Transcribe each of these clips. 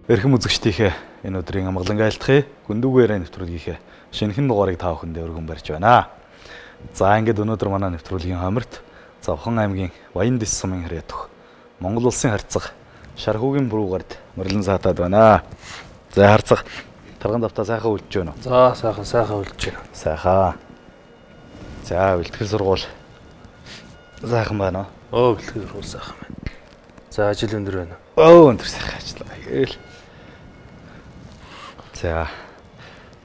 Эрхэм үзэгчдийнхээ энэ өдрийн амгалан айлтгая. Гүндүүгээр нэвтрүүлгийнхээ шинэхэн дугаарыг та бүхэндээ өргөн барьж байна. За ингээд өнөөдөр манай нэвтрүүлгийн хомирт Завхан аймгийн Баяндэс сумын харьяат Монгол улсын харьцаг Шархуугийн бүрүүгард морилон саатаад байна. За харцаг тарган давтаа сайхан үлдэж байна уу? За сайхан сайхан үлдэж байна. Сайхан. За бэлтгэл сургууль сайхан байна уу? Өө бэлтгэл сургууль сайхан байна. За ажил өндөр байна. Өө өндөр сайхан ажил. Гээл. За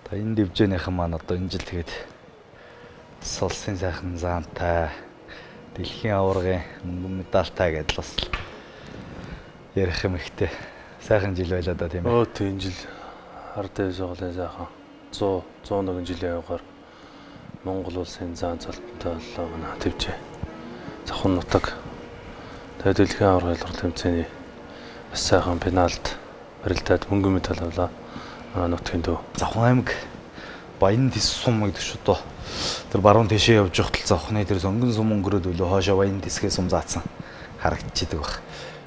та энэ дивжээнийхэн маань одоо энэ жил тэгээд сулсын сайхан заантай дэлхийн аваргын мөнгөн медальтай гэдэл бас ярих юм ихтэй сайхан жил байлаа да тийм ээ. Өө тийм энэ жил хар дэвс оголын сайхан 100 101 жилийн явгаар Монгол улсын заан цолтонтой боллоо манай төвжээ. Завхан нутаг тэгээд дэлхийн аваргын ялгарл тэмцээний бас сайхан финалд барилдаад мөнгөн медаль авлаа. Нутгийн төв. Завхан аймаг Баяндэс сум гэдэг ч одоо тэр баруун тийшээ явж явахад завхны тэр сонгон сум өнгөрөөд өлөө хоошоо Баяндэсгээ сум заацсан харагдчихдаг баг.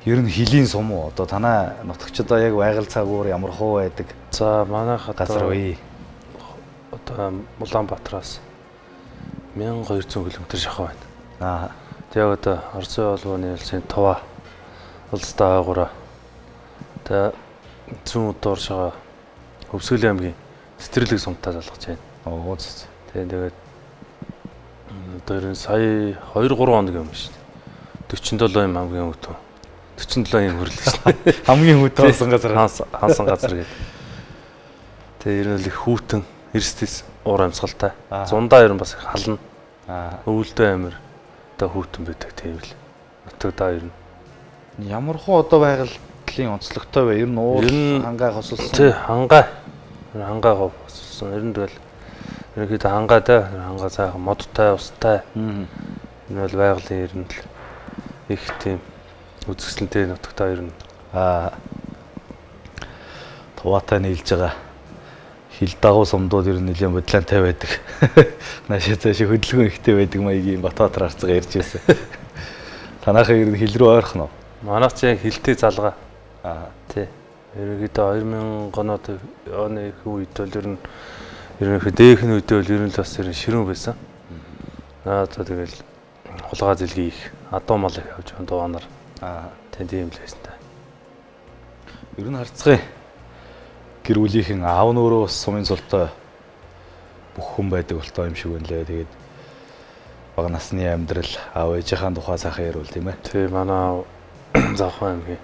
Ер нь хилийн сум уу? Одоо танай нутагч одоо яг байгаль цагуур ямар хуу байдаг? За манайх газар вэ? Одоо Улаанбаатараас 1200 км шахуу байна. Аа. Тэг яг одоо Оросын холбооны улсын Тува улстай ойгоороо тэг зүүн дууршаа Хөвсгөлийн аймгийн Сэтэрлэг сумтай залгаж байна. Оо зү. Тэгээд одоо ер нь сая 2 3 хоног юм шүү дээ. 47 юм хамгийн хөтөн. 47 юм хөрлөө шүү дээ. Хамгийн хөтөн хансан газар. Хансан газар гэдэг. Тэгээ ер нь л их хүүтэн, эрсдэс уур амьсгалтай. Зундаа ер нь бас хална. Өвөлдөө амир одоо хүүтэн байдаг тийм л. Нутагдаа ер нь. Ямар хуу одоо байгалийн онцлогтой вэ? Ер нь уул хангай хосолсон. Тий, хангай. Хангай гов хосолсон. Ер нь тэгэл ерөнхийдөө хангайтай, хангай сайхан модтой, устай. Энэ бол байгалийн ер нь л их тийм үзэсгэлэнтэй нутагтаа ер нь. Аа. Туваатай нийлж байгаа хил дагуу сумдууд ер нь нэлээд бодлонтой байдаг. Наашаа цаашаа хөдөлгөөн ихтэй байдаг маягийн Батбаатар харцгаа ярьж байсан. Танайхаа ер нь хил рүү ойрхон уу? Манайх ч яг хилтэй залгаа. Аа. Тий. Ерөнхийдөө 2000 гоноод оны их үед бол ер нь ерөнхийдөө дээхэн үед бол ер нь л бас ер нь ширүүн байсан. Аа за тэгэл хулгай зэлгийн их адуу мал их авч дугаанаар. Аа. Тийм л байсан та. Ер нь харцгын гэр бүлийнхэн аав нь өөрөө бас сумын цолтой бүх хүн байдаг болтой юм шиг байна лээ. Тэгээд бага насны амьдрал аав ээжийнхээ тухай сайхан ярил тийм ээ. Тий манай Завхан аймгийн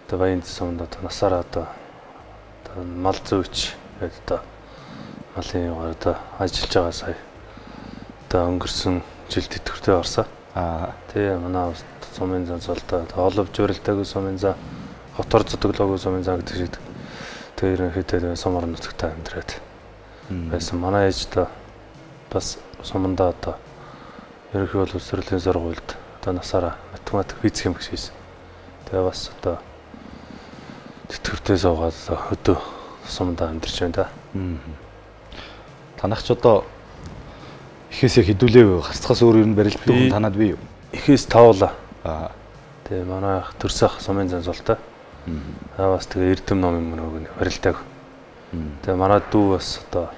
одоо Баяндэс сумд одоо насаараа одоо мал зөөч гэдэг одоо малын югаар одоо ажиллаж байгаа сая одоо өнгөрсөн жилд тэтгэвртэй орсон. Аа. Тий манай сумын зан цолтой оловж урилдаагүй сумын зан хотор зодоглоогүй сумын зан гэдэг шиг тэгээ ерөнхийдөө сум орон нутагт амьдраад байсан. Манай ээж одоо бас сумандаа одоо ерөнхий боловсролын сургуульд одоо насаараа математик физик юм гэж хийсэн. Тэгээ бас одоо тэтгэвртэй суугаад хөдөө сумдаа амьдарч байна да. Танах ч одоо ихээс яг хэдүүлээ харцгаас өөр ер нь барилддаг хүн танад бий юу? Ихээс тавлаа. Аа. Тэгээ манай төрсөх сумын зан цолтой. Аа бас тэгээ эрдэм номын мөрөг нь барилдаг. Тэгээ манай дүү бас одоо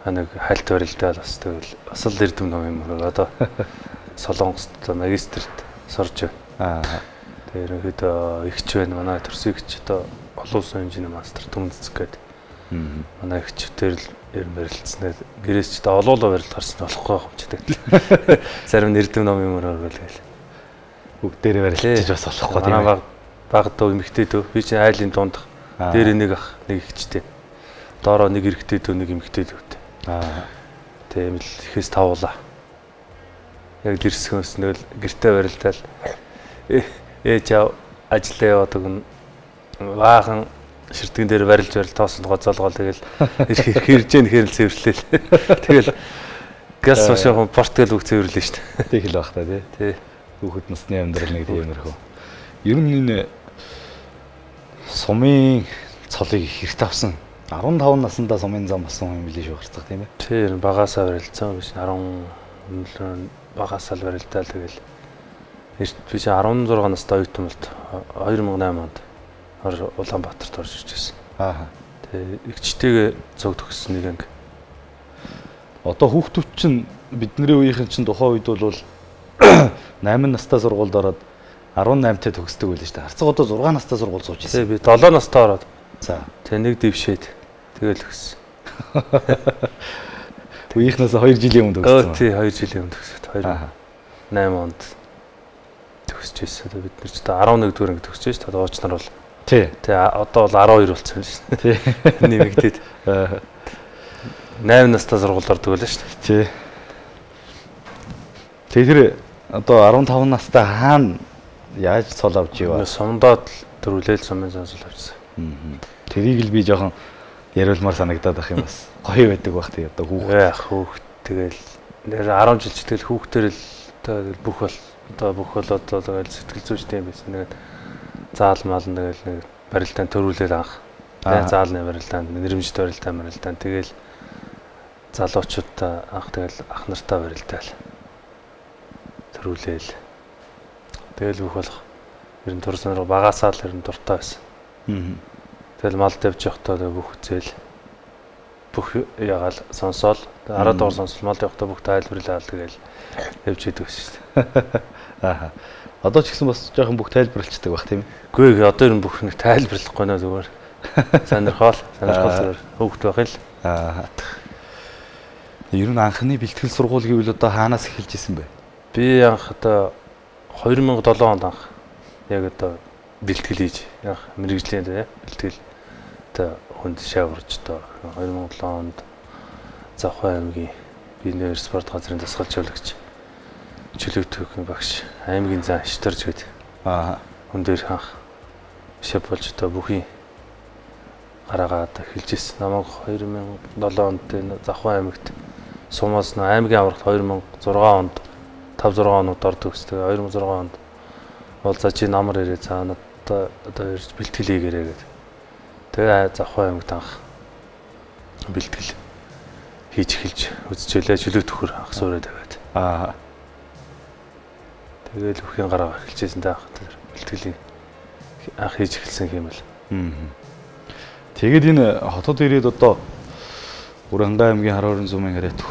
нэг хальт барилдаад бас тэгэл бас л эрдэм номын мөрөг одоо Солонгост магистрт сурж байна. Аа. Тэгээ ерөнхийдөө эгч байна. Манай төрсөн эгч одоо олон улсын хэмжээний мастер түмэн цэцэг гэдэг. Манай эгчвтэр л ер нь барилцсан. Гэрээс ч одоо олоолоо барилд гарсан болохгүй юм чи тэгэл. Зарим нь эрдэм номын мөрөөр гээл. Бүгдээрээ барилдчих бас болохгүй тийм ээ. Манай баг дүү эмэгтэй дүү. Би чинь айлын дунд дээр нэг ах нэг эгчтэй. Доороо нэг эрэгтэй дүү нэг эмэгтэй дүүтэй. Аа. Тийм л ихээс тавуулаа. Яг дэрсгөөс нэгэл гэртээ барилдаал ээж аав ажиллаа яваад өгнө. Баахан ширтгэн дээр барилж барил тоосон гоцоолгоо тэгэл хэрж гэн хэрэл цэвэрлээл. Тэгэл газ маш жоохон Португал үг цэвэрлээ шүү дээ. Тэг хэл байх та тий. Тий. Хүүхэд насны амьдрал нэг тиймэрхүү. Ер нь энэ сумын цолыг хэрт авсан 15 наснда сумын зам болсон юм билээ шүү гарцах тийм ээ. Тий, багасаа барилцсан биш 17 багасаа л барилдаал тэгэл би чи 16 настай оюутан болт 2008 онд. Улаанбаатарт орж ирж байсан. Аа. Тэгээ эгчтэйгээ цуг төгссөн нэг анги. Одоо хүүхдүүд чинь бидний үеийнхэн чинь тухайн үед бол 8 настай сургуульд ороод 18-тай төгсдөг байлаа шүү дээ. Харцаг одоо 6 настай сургууль сууж байсан. Тэгээ би 7 настай ороод. За. Тэгээ нэг дэвшээд тэгэл төгссөн. Үеийнхнээс 2 жилийн өмнө төгссөн. Тий, 2 жилийн өмнө төгсөөд 8 онд төгсөж байсан. Тэгээ бид нар ч одоо 11 дугаар анги төгсөж шүү дээ. Ууч нар бол тий. Тэгээ одоо бол 12 болсон юм шүү дээ. Тий. Нэмэгдээд. 8 настай сургуульд ордог байлаа шүү дээ. Тий. Тэгээ тэр одоо 15 настай хаана яаж цол авч иваа? Сумдаад төрүүлээл сумын зансал авчихсан. Тэрийг л би жоохон яриулмаар санагдаад байх юм бас. Гоё байдаг бах тий одоо хүүхэд. Яг хүүхэд тэгэл нэр 10 жил ч тэгэл хүүхдээр л тэгэл бүх бол одоо бүх бол одоо тэгэл сэтгэл зүйчтэй юм байсан. Тэгээд заал маал тэгэл нэг барилдаан төрүүлээл анх. Тэгээ заалны барилдаан, нэрмжит барилдаан тэгэл залуучуудаа анх тэгэл ах нартаа барилдаал төрүүлээл. Тэгэл бүх болох ер нь тур сонирх багасаа л ер нь дуртай байсан. Тэгэл малд явж явахдаа бүх үзэл бүх ягаал сонсоол 10 дугаар сонсол малд явахдаа бүх тайлбарлаал тэгэл явж идэг байсан шүү дээ. Аа. Одоо ч гэсэн бас жоохон бүх тайлбарлцдаг байх тийм ээ. Үгүй ээ одоо ер нь бүх нэг тайлбарлахгүй нэ зүгээр. Сонирхол зүгээр хөөгд байх л. Аа. Ер нь анхны бэлтгэл сургууль гэвэл одоо хаанаас эхэлж исэн бэ? Би анх одоо 2007 онд анх яг одоо бэлтгэл хийж анх мэрэгжлийн тий бэлтгэл одоо хүнд шаварч одоо 2007 онд Завхай аймгийн биенээр спорт газрын дасгалжуулагч чөлөөт төвхний багш аймгийн зан Шторж гээд аа хүн дээр анх шеф болж одоо бүхий гараагаа одоо эхэлж ирсэн. Намайг 2007 онд энэ Завхай аймагт сумаас нөө аймгийн аврагт 2006 онд 5 6 онууд ордог ус. Тэгээ 2006 онд бол за чи намар ирээ цаа надад одоо ирж бэлтгэл хийгээрэй гэдэг. Тэгээ Завхай аймагт анх бэлтгэл хийж эхэлж үзчихлээ. Чөлөө төхөр анх суурай тавиад. Аа. Тэгээл бүхийн гараа эхэлжсэн дээ анх тэр бэлтгэлийн анх хийж эхэлсэн юм л. Тэгээд энэ хотод ирээд одоо Урангай аймгийн Харварын сумын хариатх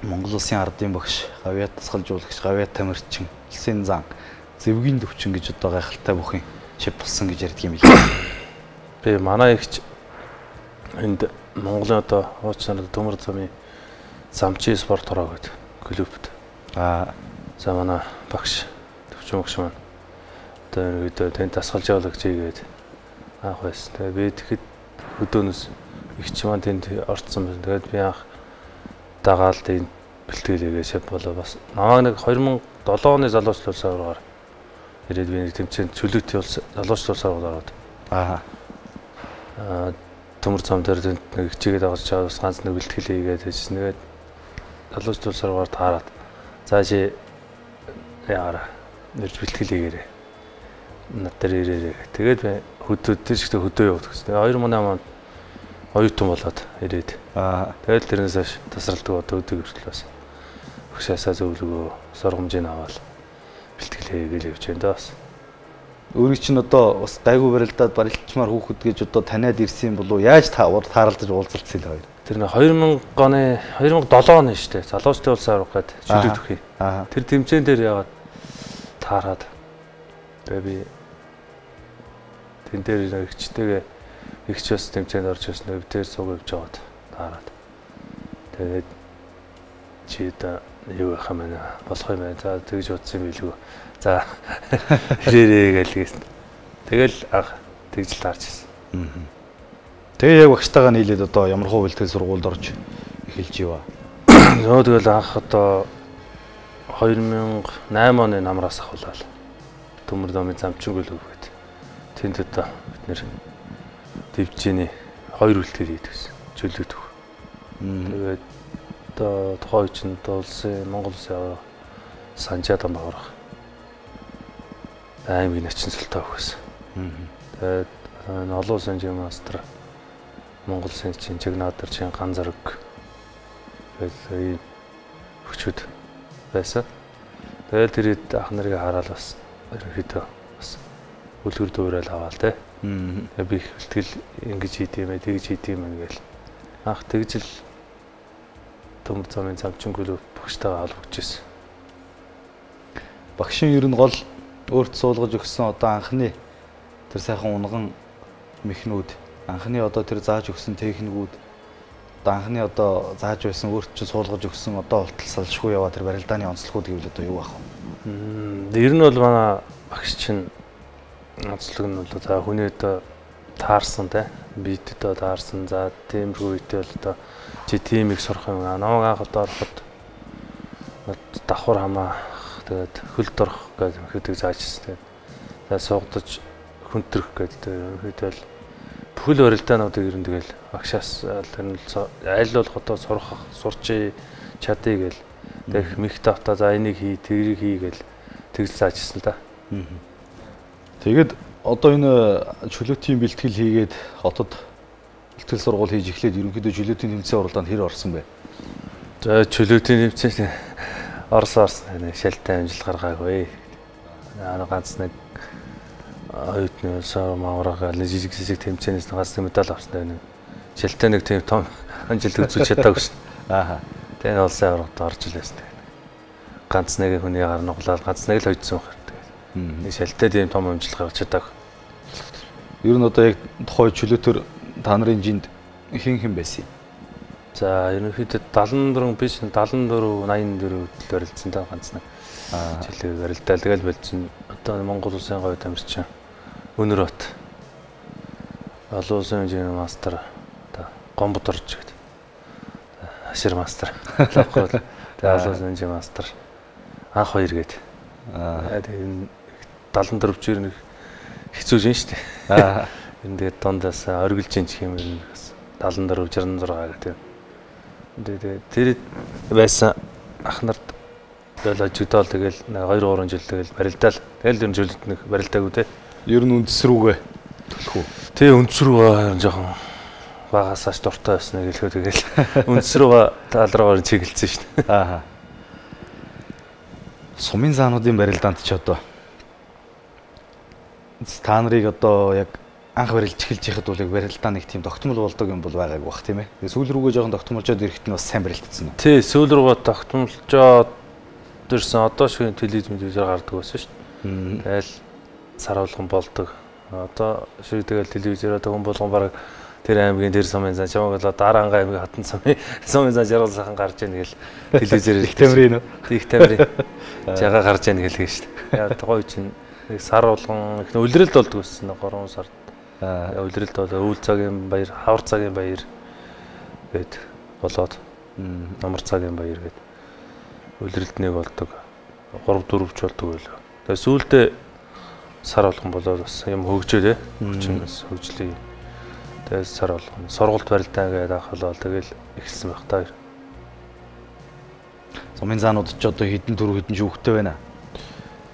Монгол улсын ардын багш, гавьяат дасгалжуулагч, гавьяат тамирчин, улсын зан, зэвгийн төвчин гэж одоо гайхалтай бүхэн шив болсон гэж ярьдаг юм билээ. Би манай ихч энд Монголын одоо уучлаарай Төмөр замын замчи спорт хороо гэдэг клубт. Аа. За манай багш төвчин багш маань одоо ерөнхийдөө тэнд дасгалжуулагч хийгээд анх байсан. Тэгээ би тэгэхэд хөдөөнөөс ихч маань тэнд орцсон байсан. Тэгээд би анх дагаал тэнд бэлтгэл хийгээ шеф болоо бас намайг нэг 2007 оны залуучлал улсын аваргаар ирээд би нэг тэмцээнд чөлөөт улс залуучлал улсын аваргаар ороод аа Төмөр зам дээр тэнд нэг хичээгээд авч чаа бас ганц нэг бэлтгэл хийгээд байсан. Тэгээд залуучлал улсын аваргаар таарад за чи яараа нэрж бэлтгэл хийгээрэй. Над дээр ирээрэй. Тэгээд би хөдөө тэр чигтээ хөдөө явуулах гэсэн. Тэгээд 2008 онд оюутан болоод ирээд. Аа. Тэгэл тэрнээс хойш тасралтгүй одоо өдөг хүртэл бас өгшөөсөө зөвлөгөө сургамжийг аваад бэлтгэл хийгээл явж байна даа бас. Өөрийг чинь одоо бас гайгүй барилдаад барилчмаар хүүхэд гэж одоо таниад ирсэн юм болов уу? Яаж таарлаж уулзалцсан л хоёр? Тэр нэг 2000 оны 2007 оны шүү дээ. Залуучдын улсын аварга гээд чөлөө төхий. Аа. Тэр тэмцээн дээр яваад таарад тэгээ би тэн дээр эгчтэйгээ эгч бас тэмцээнд орж ирсэн. Би тэр цуг явж байгаад таарад. Тэгээд чи одоо юу яах юм бэ? Болох юм байна. За тэгж утсан юм билүү. За ирээрээ гээл гэсэн. Тэгэл анх тэгж л таарч ирсэн. Тэгээ яг багштайгаа нийлээд одоо ямар хуу бэлтгэл сургуульд орж эхэлж ива. Нөө тэгэл анх одоо 2008 оны намраас ахуулаад Төмөр домын замчин клуб гээд тэнд одоо бид нэр дивжээний хоёр үлтгэл хийдэг гэсэн. Чөлөө төх. Тэгээд одоо тухайн үед чинь одоо улсын Монгол улсын аварга Санжаа дам аварга аймгийн начин цолтой өгсөн. Тэгээд энэ олон улсын жим мастер Монгол улсын чин чигнадар чин ган зэрэг тэгэл ийм хүчүүд байсан. Тэгэл тэр хэд ах нарыг хараад бас ерөнхийдөө бас Үлгэр дуурайл аваал те. Тэгээ би их бэлтгэл ингэж хийдэм ээ, тэгж хийдэм ээ гээл. Анх тэгж л Төмөр замын замчингүл багштайгаа холбогдож. Багшийн ер нь гол өөрт суулгаж өгсөн одоо анхны тэр сайхан унган мэхнүүд, анхны одоо тэр зааж өгсөн техникүүд, одоо анхны одоо зааж байсан өөрт чинь суулгаж өгсөн одоо болтол салшгүй яваа тэр барилдааны онцлогууд гэвэл одоо юу байх вэ? Ер нь бол манай багш чинь онцлог нь бол за хүний одоо таарсан те, бид одоо таарсан. За тиймэрхүү үедээ бол одоо чи тийм их сурах юм. Намайг анх одоо ороход давхар хамаа тэгээд хөлд орох гэдэг юмхүүдийг зааж ирсэн. Тэгээд за суугдаж хүнтрэх гэдэг ерөнхийдөө л бүхэл барилдаануудыг ер нь тэгэл багшаас тэр нь аль болох одоо сурах сурчээ чадъя гэл тэг мэх тавта за энийг хий тэрийг хий гэл тэгж зааж ирсэн л да. Тэгээд одоо энэ чөлөөтийн бэлтгэл хийгээд хотод бэлтгэл сургууль хийж эхлээд ерөнхийдөө чөлөөтийн тэмцээн уралдаанд хэр орсон бэ? За чөлөөтийн тэмцээн орсон нэг шалтай амжилт гаргаагүй. Ганц нэг оюутны улсаар маврага жижиг жижиг тэмцээнээс ганц нэг медаль авсан нэг шалтай нэг тийм том амжилт үзүүлж чадаагүй шин. Аа. Тэгээ улсын аваргад орж л байсан. Ганц нэг хүний гар нуглаад ганц нэг л хойдсон байх. Нэг шалтай тийм том амжилт гаргаж чадаагүй. Ер нь одоо яг тухай чөлөөтөр та нарын жинд хэн хэн байсан юм? За ерөнхийдөө 74 биш 74 84 л барилдсан та ганц нэг. Жилээ барилдаа тэгэл болцсон. Одоо Монгол улсын говьд амьдарч Өнөр бат. Олон улсын хэмжээний мастер одоо Гомбод орж гэдэг. Хашир мастер. Лавхгүй. Тэгээ олон улсын хэмжээний мастер анх хоёр гээд. Тэгээ энэ 74 ч ер нь хэцүү шин шүү дээ. Ер нь тэгээд дундаас оргилж ин гэх юм ер нь бас 74 66 гэдэг. Тэгээд тэр байсан ах нарт тэгэл ажигдоол тэгэл 2 3 жил тэгэл барилдаал. Тэгэл ер нь жилд нэг барилдаагүй те. Ер нь үндэс рүүгээ төлөх үү? Тий, үндэс рүүгээ жоохон багасааш дуртай байсныг хэлэхөө тэгэл үндэс рүүгээ тал руугаар чиглэлсэн шүү дээ. Аа. Сумын заануудын барилдаанд ч одоо та нарыг одоо яг анх барилж эхэлж байхад бол яг барилдаа нэг тийм тогтмол болдог юм бол байгаагүй бах тийм ээ. Тэгээ сүүл рүүгээ жоохон тогтмолжоод ирэхэд нь бас сайн барилдсан уу? Тий, сүүл рүүгээ тогтмолжоод ирсэн. Одоо шиг телевиз мэдээлэлээр гардаг байсан шүү дээ. Тэгэл сар болгон болдог. Одоо шиг тэгэл телевизээр одоо хүн болгон баг тэр аймгийн тэр сумын зан чамайг бол Дараанга аймгийн хатан сумын зан жаргал сайхан гарч ийн гэл телевизээр их тамирын нөө. Их тамирын жага гарч ийн гэл шүү дээ. Яа тухайн үе чинь нэг сар болгон их үлрэлт болдог байсан 3 сард. Үлрэлт бол өвөл цагийн баяр, хавар цагийн баяр гэд болоод намар цагийн баяр гэд үлрэлт нэг болдог. 3 4 ч болдог байлаа. Тэгээ сүүлдээ сар болгон болоод бас юм хөгжөөлээ. Хүчин бас хөгжлөө. Тэгээ сар болгон сургалт барилдаа гэдэг анх болоод тэгэл эхэлсэн байх та. Сумын заанууд ч одоо хэдэн төрөв хэдэн шүүхтэй байна?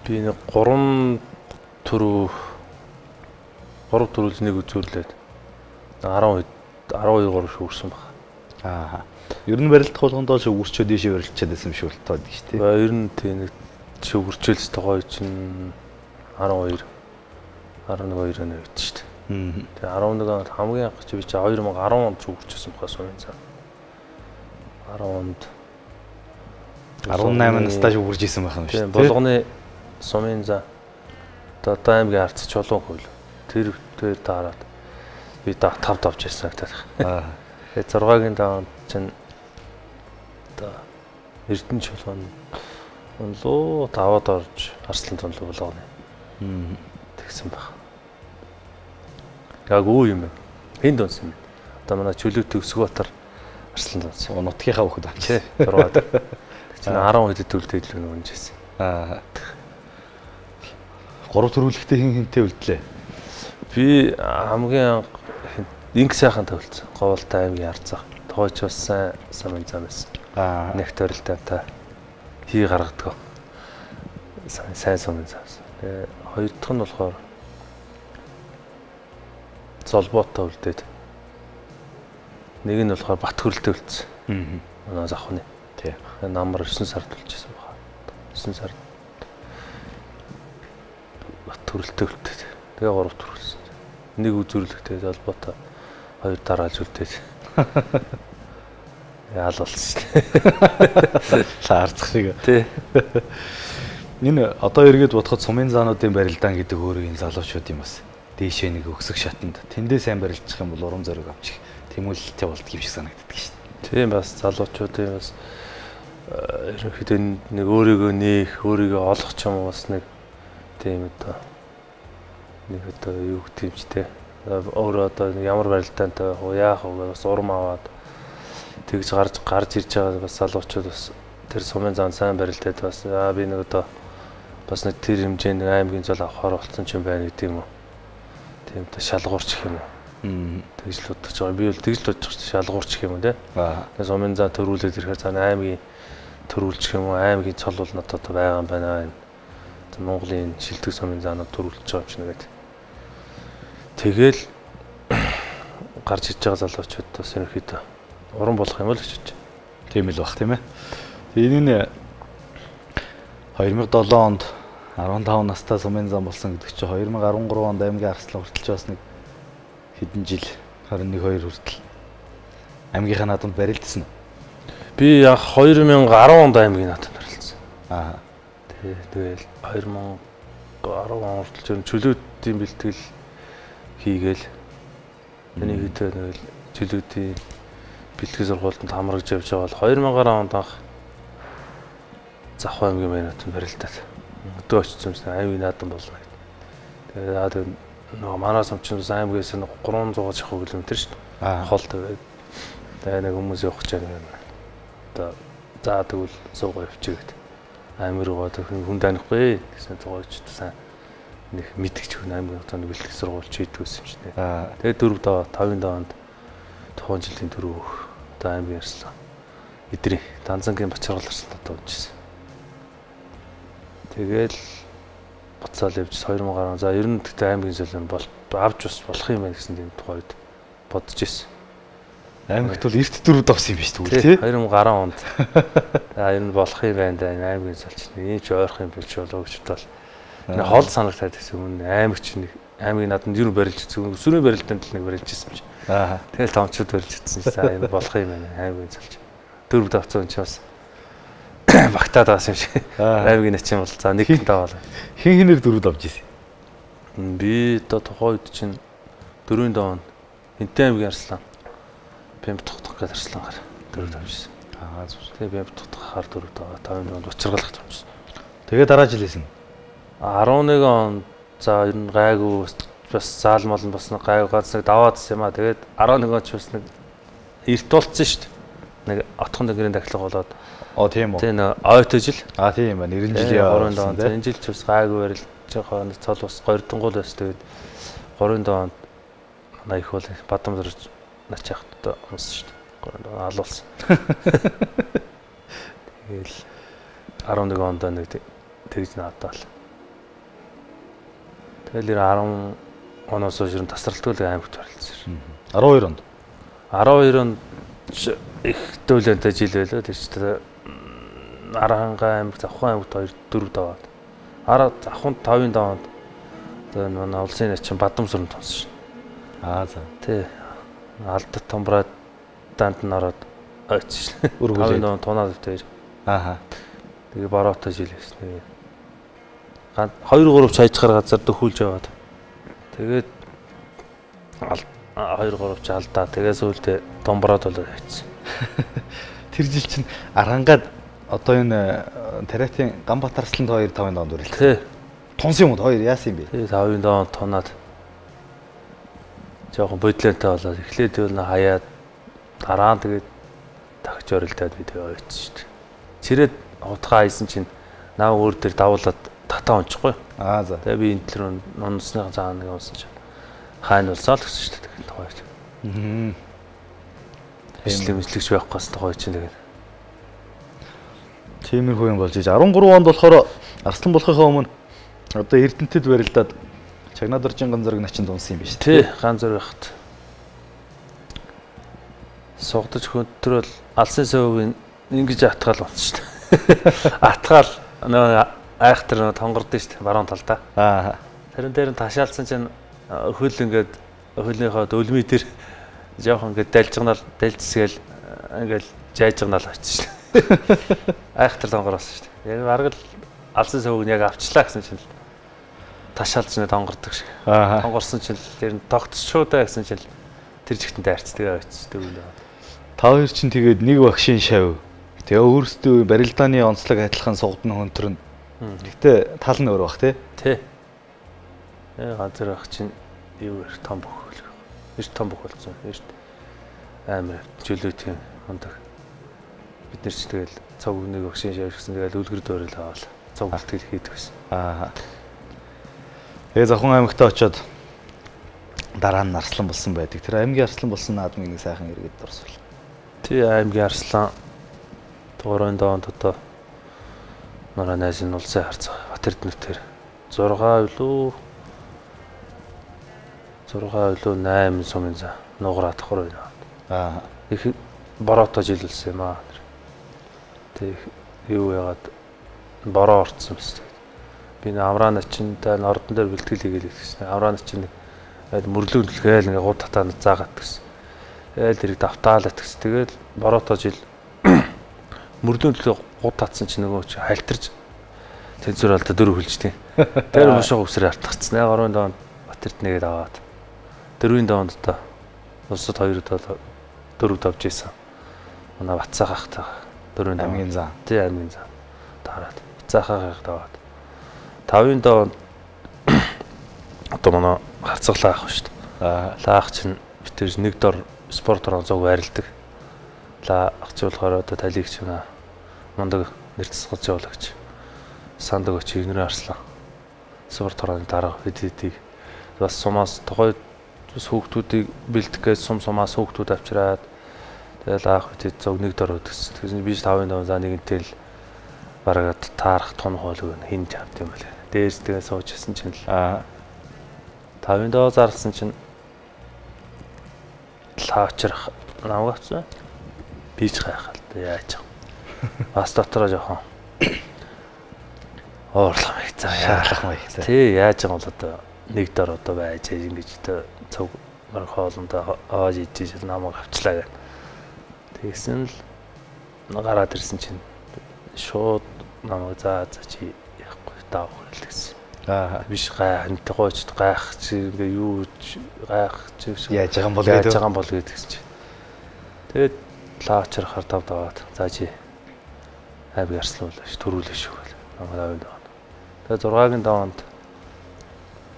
Би нэг 3 төрөв 3 төрөлж нэг үзүүлээд 10 12 3 шүүрсэн баг. Аа. Ер нь барилдах болгондоо шүүгүрчөө дийшээ барилчаад байсан юм шиг л тоо гэдэг шүү дээ. Ер нь тий нэг шүүгүрчээлс тогоо чинь 12 11 2 оны үед шүү дээ. Тэгээ 11 онд хамгийн анх чи би чи 2010 онд шүүгүрчээсэн бахаа сумын зан. 10 онд 18 настай шүүгүрж исэн байх юм шүү дээ. Болгоны сумын зан одоо аймгийн арц чулуун хөл. Тэр таарад би 5 давж ирсэн гэдэг. Аа. Тэгээ 6-гийн даванд чинь одоо Эрдэнэ чулуун унлуу даваад орж Арслан тунлуу болгоно. Тэгсэн баг. Яг үү юм бэ? Энд унсан юм бэ? Одоо манай чөлөөт Өсгөбаатар Арслан тунсан. Нутгийнхаа хөхөд авчээ. 6. Тэг чинь 10 хэд төлөлт илүү нэг унжсэн. Аа. 3 төрүүлэхдээ хэн хэнтэй үлдлээ? Би хамгийн анх инг сайхан тавилцсан. Говьлтай аймгийн Арцах. Тухайч бас сайн сумын зам байсан. Аа. Нэгт барилдаантай хий гаргадаг. Сайн сумын зам байсан. Тэгээ хоёр дахь нь болохоор Золбоотой үлдээд. Нэг нь болохоор Батхүрэлтэй үлдсэн. Манай завхны. Тий. Намар 9 сард үлжсэн байна. 9 сард Батхүрэлтэй үлдээд. Тэгээ 3-т хүрсэн. Нэг үзүүрлэгтэй холбоотой хоёр дараалж үлдээд. Яал болсон шүү дээ. Лаарцах шиг. Тий. Энэ одоо эргээд бодоход сумын заануудын барилдаан гэдэг өөрөө энэ залуучуудын бас дээшээ нэг өксөх шатанд тэндээ сайн барилдчих юм бол урам зориг авчих тэмүүлэлтэй болдго юм шиг санагддаг шүү дээ. Тийм бас залуучуудын бас ерөнхийдөө нэг өөрийгөө нээх, өөрийгөө олох ч юм уу бас нэг тийм одоо нэг одоо юу гэх юм ч те. Өөрөө одоо ямар барилдаантай байх уу, яах вэ бас урам аваад тэгж гарч ирж байгаа бас залуучууд бас тэр сумын зан сайн барилдаад бас би нэг одоо бас нэг тэр хэмжээнд аймгийн зол авахар болсон ч юм байна гэдэг юм уу. Тийм одоо шалгуурч гэх юм уу. Тэгж л бодож байгаа. Би бол тэгж л бодож байгаа шалгуурч гэх юм уу те. Тэгээ сумын зан төрүүлээд ирэхээр цаана аймгийн төрүүлчих юм уу, аймгийн цол бол надад одоо байгаа юм байна. Энэ Монголын шилдэг сумын заанууд төрүүлж байгаа юм чинь гэдэг. Тэгэл гарч иж байгаа залуучууд бас ерөнхийдөө уран болох юм л гэж бодож. Тийм л бах тийм ээ. Энэ нь 2007 онд 15 настай сумын зам болсон гэдэг чинь 2013 онд аймгийн арслан хүртэл бас нэг хэдэн жил 21 2 хүртэл аймгийнхаа наадамд барилдсан уу? Би яг 2010 онд аймгийн наадамд барилдсан. Аа. Тэгэл 2010 он хүртэл чөлөөтийн бэлтгэл хийгээл энийг хэдэ нэг чөлөөтийн бэлтгэл сургуультанд хамрагж явж байгаа бол 2010 онд анх Завхан аймгийн наадамд барилдаад өдөө очсон юмсан аймгийн наадам болно гэдэг. Тэгээд нөгөө манай сум чинь аймгаас 300 чахуу километр шүү дээ. Хол тавиад. Тэгээд нэг хүмүүс явах гэж байгаа. Одоо за тэгвэл суугаа явчих гэдэг. Аймаг руугаа хүн танихгүй гэсэн цугаа очсон. Нэг мэдгч хүн аймгийн хотооны бэлтгэл сургууль хийдэг байсан юм чинь. Тэгээд 4 доо 5 доонд тухайн жилийн дөрөв одоо аймгийн арслан эдрийн Данзангийн Бачаргал арслан одоо унжсэн. Тэгэл буцаал явж 2010 за ер нь тэгтээ аймгийн солион бол авч бас болох юм байна гэсэн тийм тухай үед бодож ирсэн. Аймагт бол эрт дөрөв давсан юм биш тэгвэл тий 2010 онд. За ер нь болох юм байна да энэ аймгийн солч ийм ч ойрох юм биш болоо гэж бодвол нэг хол санагтаад гэсэн өмнө аймагч нэг аймгийн наадамд ер нь барилж ирсэн. Өсвөрийн барилдаанд л нэг барилж ирсэн юм чи. Аа. Тэгэл томчууд барилж ирсэн чи. За энэ болох юм байна аймгийн солч. Дөрөв давцсан чи бас багтаад байсан юм шиг. Аймгийн начин бол за нэг даваал. Хин хинээр дөрөв давж ирсэн. Би одоо тухайн үед чинь дөрвийн даван Хинтээ аймгийн арслан Бямб тогтох гэдэг арслангаар дөрөв давж ирсэн. Аа зүг. Тэгээ бямб тогтохоор дөрөв даваа 5 донд учиргалах тавьчихсан. Тэгээ дараа жил хийсэн. 11 онд за ер нь гайгүй бас заалмал нь бас нэг гайгүй ганц нэг даваадсан юм а. Тэгээд 11 он ч бас нэг эрт болцсон шүү дээ. Нэг отхон дөнгөрийн дахилга болоод. Оо тийм үү. Тийм нэг ойтой жил. Аа тийм байна. 90 жил яа. 3 доо. Энэ жил ч бас гайгүй барилж байгаа нэг цол бас гордонгуул бас тэгээд 3 доонд манай их бол Бадамзарч начаахт одоо унсан шүү дээ. 3 доо алуулсан. Тэгэл 11 онд нэг тэгж наадал. Тэгэл 10 оноос хойш ер нь тасралтгүй л аймагт барилдсан. 12 онд. 12 онд их дөлөнтэй жил байлаа. Тэр чинь Аранхай аймаг, Завхан аймагт 2 4 даваад. Араа Завхан 5-ын даваанд одоо энэ манай улсын начин Бадамсүрэн тонсон шин. Аа за. Тий. Алдат томроод данд нь ороод ойцсон шин. Өргүүлээд. 5-ын даваанд тунаад дээр. Ааха. Тэгээ бороотой жил байсан. 2 3 чайчгаар газар дөхүүлж яваад. Тэгээд 2 3 ч алдаа. Тэгээ сүүлдээ домброод болоод явчихсан. Тэр жил чинь Арангаад одоо энэ Тариатын Ганбаатар арсланд 2 5-ын доонд үрэлсэн. Тий. Тунсан юм уу? Хоёр яасан юм бэ? Тий 5-ын доонд тунаад жоохон бодлонтой болоод эхлээд юу н хаяад дараа нь тэгээд тагч орилдоод би тэгээ ойцсон шүү дээ. Чирээд хутгаа хайсан чинь наа өөр дээр давуулаад татаа унчихгүй. Аа за. Тэгээ би энэ тал руу унсны заа нэг унсан чинь хайна улсаа л гэсэн шүү дээ. Тэгээд тухай. Ажлын мэдлэгч байхгүйс тухай чинь тэгээд. Тиймэрхүү юм болж иж 13 онд болохоор Арслан болохынхоо өмнө одоо Эрдэнэтэд барилдаад Чагнаадоржин ганзарг начин дунсан юм биш үү? Тий, ганзар байхад. Сугдаж хөнтрөөл алсын сувгийн ингэж атгаал унсан шүү дээ. Атгаал нөө айхтар нөө тонгордсон шүү дээ баруун талдаа. Аа. Тэрэн дээр нь ташаалсан чинь хөл ингээд хөлийнхөө өлмий дээр жоохон ингээд далжигнал далжсгээл ингээд жайжигнал очиж шээ. Айхтар донгор болсон шүү дээ. Яг бараг л алсан сувг нь яг авчлаа гэсэн чинь л ташаалж нэ донгордог шиг. Донгорсон чинь л тэр нь тогтчихоо даа гэсэн чинь л тэр жигтэн дайрц тэгээ очиж дөрөв. Та хоёр чинь тэгээд нэг багшийн шав. Тэгээ өөрсдөө барилдааны онцлог адилхан сугдна хөнтрөн. Гэхдээ тал нь өөр бах тий. Тий. Газар ах чинь юу их том бөх. Эрт том бөх болсон. Эрт амар чөлөө тийм мундаг. Бид нар ч тэгэл цог нэг багшийн шав гэсэн тэгэл үлгэр дуурайл аваад цог бэлтгэл хийдэг байсан. Аа. Тэгээ Завхан аймагтаа очиод дараа нь арслан болсон байдаг. Тэр аймгийн арслан болсон наадмыг нэг сайхан эргээд дурсвал. Тий, аймгийн арслан 3-ын доонд одоо манай найз нь улсын харцгаа Бат Эрдэнэтээр 6 илүү 8 сумын за нугараад 3-ын доонд. Аа. Их бороотой жил болсон юм аа. Тэг юу яагаад бороо орцсон мэт. Би нэг амраа начинтай нордон дээр бэлтгэл хийгээл гэсэн. Амраа начин мөрлөг нөлгээл ингээ гур татаа заагаад гэсэн. Ээл тэрийг давтаал гэсэн. Тэгэл бороотой жил мөрлөг нөлөө гур татсан чинь нөгөө чи халтарч тэнцвэр алдаа дөрөв хөлжтэй. Тэр мушаа өвсрээ артгацсан. 3-ын доонд Бат Эрдэнэгээд аваад 4-ийн доонд одоо улсад 2 удаа 4 давж исэн. Манай Батцаахтай 4-ийн аймгийн зан. Тий, аймгийн зан. Таарад. Батцаахыг даваад 5-ын доонд одоо манай харцгалаа ах шүү дээ. Лаах чинь бид тэр нэг дор спортоор онцог байрладаг. Лаах чи болохоор одоо талигч байна. Мундаг нэр тасгалж явуулагч. Сандаг очи Игнэрийн арслан. Спорт хорооны дарга хэд хэдийг бас сумаас тухай хүүхдүүдийг бэлтгэх гэж сумаас хүүхдүүд авчираад тэгэл аах хэд зог нэг дор өдгсөн. Тэгсэн би 5-ын доо за нэгэнтэй л бараг таарах тун хоолыг хин чавд юм байна. Дээрс тэгээ сууж исэн чинь л 5-ын доо зарласан чинь лаачрах намайг авсан. Би ч гайхал яаж юм. Бас дотроо жоохон уурлах маяг за шаардлах маяг. Тий, яаж юм бол одоо нэг дор одоо байж ингэж одоо цуг бараг хоолндоо оож ижиж намайг авчлаа гэх. Тэгсэн л гараад ирсэн чинь шууд намайг за чи яахгүй даах хэл гэсэн. Аа биш гай хантгойч гайх чи ингээ юу гайх чи яаж байгаа юм бол гэдэг. Яаж байгаа юм бол гэдэг чинь. Тэгээд лаачрахаар тав даваад за чи аймаг арслуулаа ш төрүүлээ шүү гэл. Намайг аваад даваад. Тэгээд 6-гийн даванд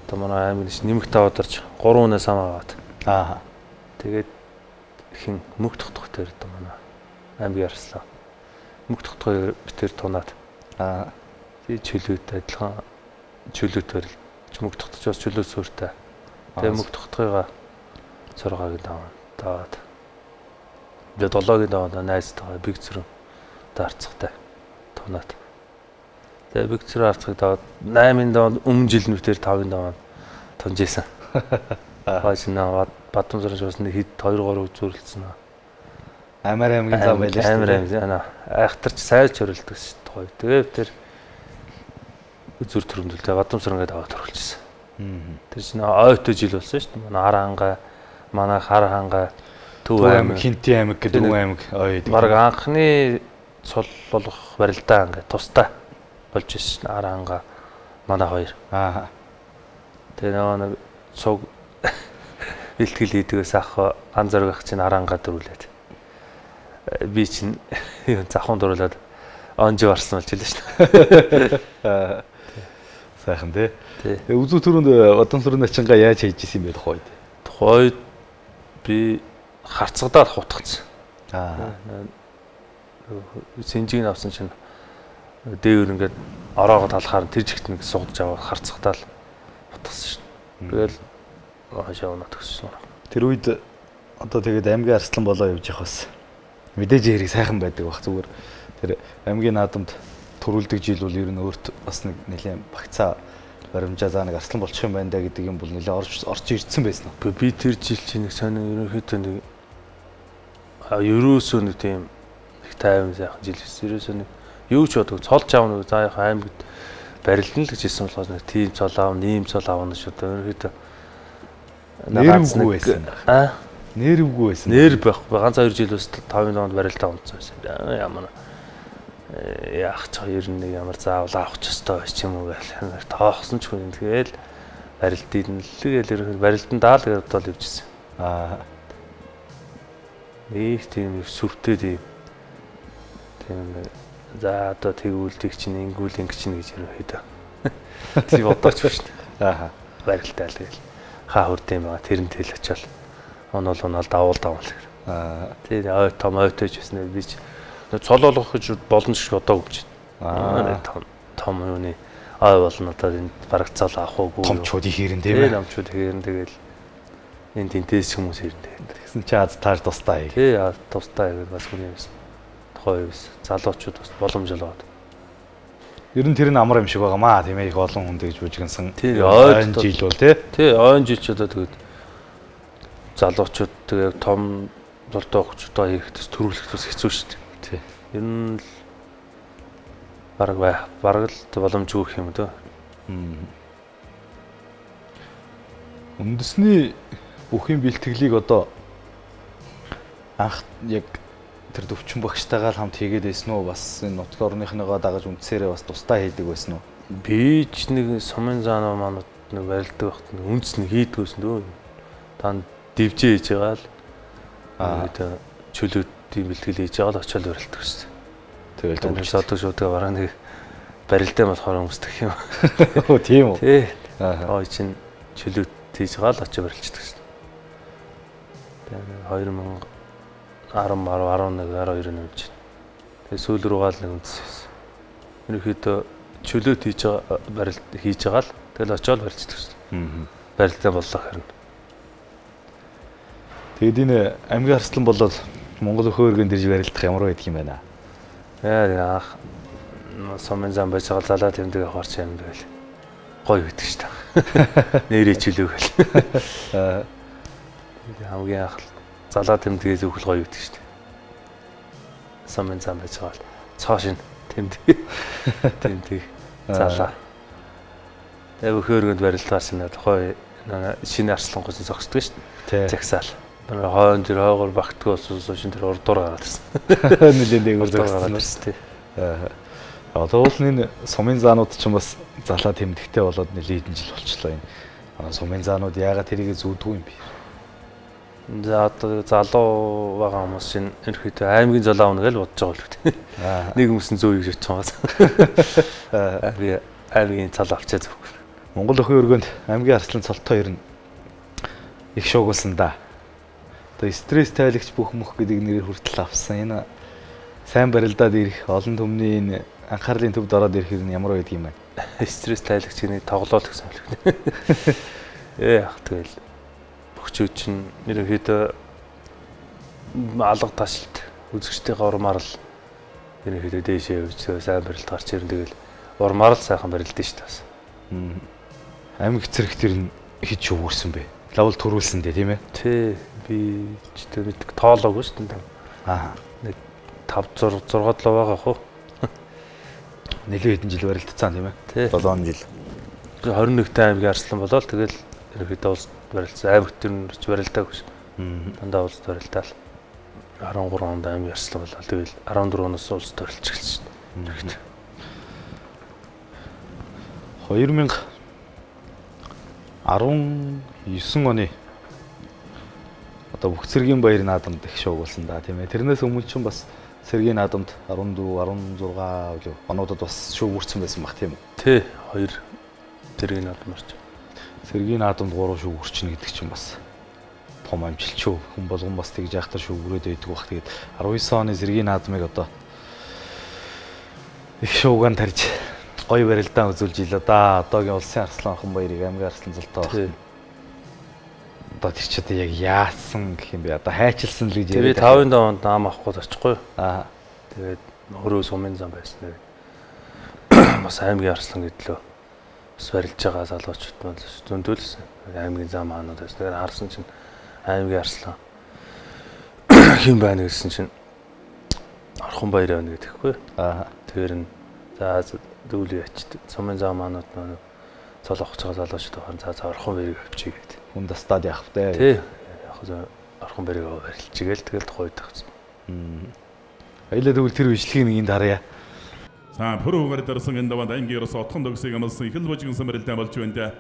одоо манай аймаг нэмэх даваад орж 3 хүнээс ам аваад. Аа. Тэгээд хин мөх тогтох дээр одоо манай аймгийн арслан мөх тогтохыг битэр тунаад. Аа. Тий чөлөөт адилхан чөлөөтөр мөх тогтож бас чөлөө суурьтай. Тэгээ мөх тогтохыгаа 6-гийн даванд даваад. Тэгээ 7-гийн даванд найзтайгаа биг цөрөн дарцгатай тунаад. Тэгээ биг цөрөн арцгыг даваад 8-ын даванд өмнө жил нүтэр 5-ын даванд тунжсэн. Хойш наа Бадамсарч бас нэг хэд 2 3 үзүүлсэн. Амар аймгийн зам байлаа шүү. Амар аймгийн ана айхтарч сайлж хөрөлдөг шүү дээ. Тэгээд тэр үзүр төрөмдөл тэгээ Бадамсар ингээд аваад төрүүлчихсэн. Тэр чинь ойтой жил болсон шүү дээ. Манай хар хангай, манай хар хангай, Төв аймаг, Хинти аймаг гэдэг дөрвөн аймаг ой. Бараг анхны цул болох барилдаа ингээд тустай болж ирсэн. Хар хангай манай хоёр. Аа. Тэгээ нөгөө нэг цуг бэлтгэл хийдгээс ах ганц зөрөг ах чинь хар хангай дөрүүлээд. Би чинь завхан дөрүүлээд онж барсан болж илээ шүү дээ. Сайхан тий. Тэгээ үзүү түрүүнд Бадамсрын начингаа яаж хийж исэн юм бэ тухайд? Тухайд би харцгадаад хутгацсан. Аа. Сэнжийг авсан чинь дээвэр ингээд ороогоо талахаар тэр жигт нэг сугдж аваад харцгадаал хутгасан шүү. Тэгэл хашаа унаад төгссөн. Тэр үед одоо тэгээд аймгийн арслан болоо явж явах бас мэдээж хэрэг сайхан байдаг бах зүгээр. Тэр аймгийн наадамд төрүүлдэг жил бол ер нь өөрт бас нэг нэлээд багцаа баримжаа заа нэг арслан болчих юм байна да гэдэг юм бол нэлээд орж ирсэн байсан. Би тэр жил чинь нэг сонин ерөнхийдөө нэг ерөөсөө нэг тийм их тайван сайхан жил байсан. Ерөөсөө нэг юу ч бодог цолж аавна за яг аймагт барилдана л гэж хэлсэн болохоор нэг тийм цол аавна, ийм цол аавна шүү дээ. Ерөнхийдөө нэрвгүй байсан. Аа нэрвгүй байсан. Нэр байхгүй. Ганц 2 жил бас 5-ын донд барилдаа унтсан байсан. Ямар яах ч ер нь нэг ямар заавал авах ч ёстой байж юм уу гэл тоохсон ч хүн тэгэл барилдын л тэгэл ерөнхийдөө барилдан даал гэж бодоод явжсэн. Аа нэг тийм сүртэй тийм за одоо тэгүүлдэг чинь ингүүл ингэ чинь гэж ерөнхийдөө тийм бодооч биш. Аа барилдаа л тэгэл хаа хүрд юм байгаа тэрэн тэл очиод онол онол давуул давуул гэх. Аа тий ой том ойтойч байсан би ч цол болгох гэж болно гэж бодоогүй ч. Аа том юуны ой болно одоо энэ бараг цол авах уугүй. Томчууд их хэрэн тийм ээ. Томчууд хэрэн тэгэл энэ тэнтээс хүмүүс хэрэн тэгээд. Тэгсэн чи аз тааж тустай. Тий аз тустай гэдэг бас хүн юм байсан. Тухайн үед залуучууд бас боломж олгоод. Ер нь тэр нь амар юм шиг байгаа маа тийм ээ их олон хүн тэгж бүжгэнсэн. Тий ойн жил бол тий. Тий ойн жил ч одоо тэгээд залуучууд тэгээ том золдоо өгчдөө хийхдээ төрүүлэх бас хэцүү шүү дээ. Тий. Ер нь л бараг байх. Бараг л боломжгүй гэх юм дөө. Үндэсний бүхийн бэлтгэлийг одоо анх яг тэр төвчин багштайгаа л хамт хийгээд байсан уу? Бас энэ нутаг орныхныгоо дагаж үндсээрээ бас тусдаа хийдэг байсан уу? Би ч нэг сумын заанаа манад нэг барилдаг байхад нэг үндэс нэг хийдэг байсан дөө. Танд дивжээ хийж байгаа л Аа чөлөөтийн бэлтгэл хийж байгаа л очиод барилдаг гэсэн. Тэгэл төвч зодог шуудаг бараг нэг барилдаа болохоор өмсдөг юм. Өө тийм үү? Тий. Аа Ой чин чөлөөт хийж байгаа л очиод барилчдаг гэсэн. Тэгээ 2010 10 11 12 нэмж. Тэгээ сүүл рүүгээ л нэг үндэс хийсэн. Ерөнхийдөө чөлөөт хийж байгаа барилт хийж байгаа л тэгэл очиод барилчдаг гэсэн. Барилдаа боллоо хэрнэ. Тэгэд энэ аймгийн арслан болоод Монгол өхөө өргөн дэрж барилдах ямар байдаг юм байна? Яа анх сумын зам байж байгаа залаа тэмдэг авахар чи юм тэгэл гоё гэдэг шүү дээ. Нэрээ чөлөө гэл. Хамгийн анх залаа тэмдгээс өгөх гоё гэдэг шүү дээ. Сумын зам байж байгаа цоо шин тэмдэг. Тэмдэг залаа. Тэгээ өхөө өргөнд барилдгаар шинэ тухай шинэ арслан гуйсан зогсдог шүү дээ. Загсаал. Хойн тэр хойгоор багтгүй болсон шин тэр урдуур гараад ирсэн. Нэлээд дээгүүр гараад ирсэн тий. Одоо бол энэ сумын заанууд ч бас залаа тэмдэгтэй болоод нэлээд хэдэн жил болчлоо энэ. Сумын заанууд яагаад тэрийг зүүдгүй юм бэ? За одоо залуу байгаа хүмүүс чинь ерөнхийдөө аймгийн залуу авна гэж бодож байгаа л үү. Нэг хүмүүс нь зөө гэж бодож байгаа. Би аймгийн цал авчаа зөв. Монгол өхөн өргөнд аймгийн арслан цолтой ер нь их шуугуулсан да. Одоо стресс тайлагч бүх мөх гэдэг нэрээр хүртэл авсан. Энэ сайн барилдаад ирэх олон түмний энэ анхаарлын төвд ороод ирэх нь ямар байдаг юм бэ? Стресс тайлагч нэг тоглоол гэсэн юм л. Ах тэгэл бөхчүүд чинь ерөнхийдөө алга ташлт үзэгчдийн урмаар л ерөнхийдөө дээшээ явж сайн барилд гарч ирэн тэгэл урмаар л сайхан барилдсан шүү дээ бас. Аймаг цэрэг тэр нь хэд шүүгэрсэн бэ? Лавл төрүүлсэн дээ тийм ээ? Тий. Би ч тэр нэг тоолоогүй шүү дээ. Аа. Нэг 5 6 7 байгаа хөө. Нэлээд хэдэн жил барилдсан тийм ээ? 7 жил. 21 аймгийн арслан болоод тэгэл ерөнхийдөө улс барилдсан. Аймагт тэр нь барилдаагүй шүү. Дандаа улс барилдаал. 13 онд аймгийн арслан болоод тэгэл 14 оноос улс барилж эхэлсэн шүү дээ. 2019 оны одоо бүх цэргийн баяр наадамд их шуугуулсан да тийм ээ. Тэрнээс өмнө ч бас цэргийн наадамд 14, 16 онуудад бас шүүгүрсэн байсан баг тийм үү? Тий, хоёр цэргийн наадам орч. Цэргийн наадамд 3 шүүгүрчнэ гэдэг чинь бас том амжилт шүү. Хүн болгон бас тэгж яхахтар шүүгүрээд байдаг бах. Тэгээд 19 оны цэргийн наадмыг одоо их шуугаан тарж гоё барилдаан үзүүлж илаа да. Одоогийн улсын арслан хан баярыг аймгийн арслан золтой баг. Одоо тэр чи одоо яг яасан гэх юм бэ? Одоо хайчилсан л гэж яриад. Би 5-ын донд наам авахгүй очихгүй. Аа. Тэгээд хөрөө сумын зам байсан. Бас аймгийн арслан гэдлөө. Бас барилж байгаа залуучууд маань зөндөлсөн. Аймгийн зам хаанууд байсан. Тэгэхээр харсан чинь аймгийн арслан хэн байна гэсэн чинь Орхон баяр байна гэдэхгүй. Аа. Тэгэхээр нь за Дүүл ячд. Сумын зам манууд нөө цол авах байгаа залуучууд байгаа. За орхон бэрийг авчиг гэдэг. Хүн дастаад явах вэ? Тий. Яг орхон бэрийг барилчгээл тэгэл тухайд авсан. Баялаа тэгвэл тэр бичлэгийг нэг энд харъя. За пүрүүгээр дарсан энэ даванд аймгийн ерөөс отхон төгсийг амлсан их л божигнсан барилдаан болж байна.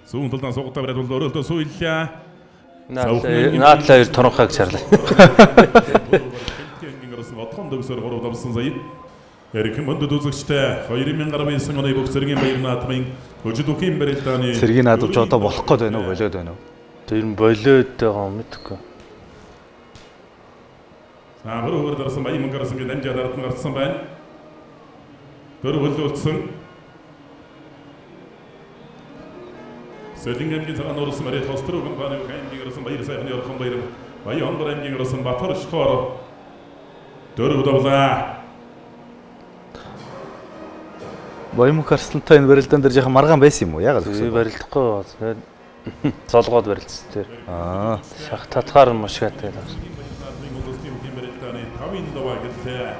Сүүн талдаа суугтаа бариад бол өрөөлтөө сууйлаа. Наадлаа хоёр торонхойг чарлаа. Аймгийн ерөөс отхон төгсөөр 3 давсан сая. Эрхэм мөндөд үзэгчтэй 2019 оны бүх цэргийн баяр наадмын хөжид үхийн барилдааны цэргийн наадам ч одоо болох гээд байна уу, болоод байна уу? Тэр нь болоод байгаа юм мэдэхгүй. За пүрүүгээр дарсан баян мөнгө гарсан гэж амжаад ард нь гарсан байна. Дөрөв хөлөөлдсөн. Сэлэн аймгийн цагаан нуурсан Мариат Хоструу компани аймгийн ерөөсөн Баяр сайхны орхон баяр Баян онгор аймгийн ерөөсөн Батар шхоор дөрөв давлаа. Баян мөнх арслантай энэ барилдаан дээр жаахан маргаан байсан юм уу? Яагаад вэ? Барилдахгүй. Золгоод барилдсан тэр. Аа. Шах татгаар мушгаатай л. Тавын даваа гэлээ.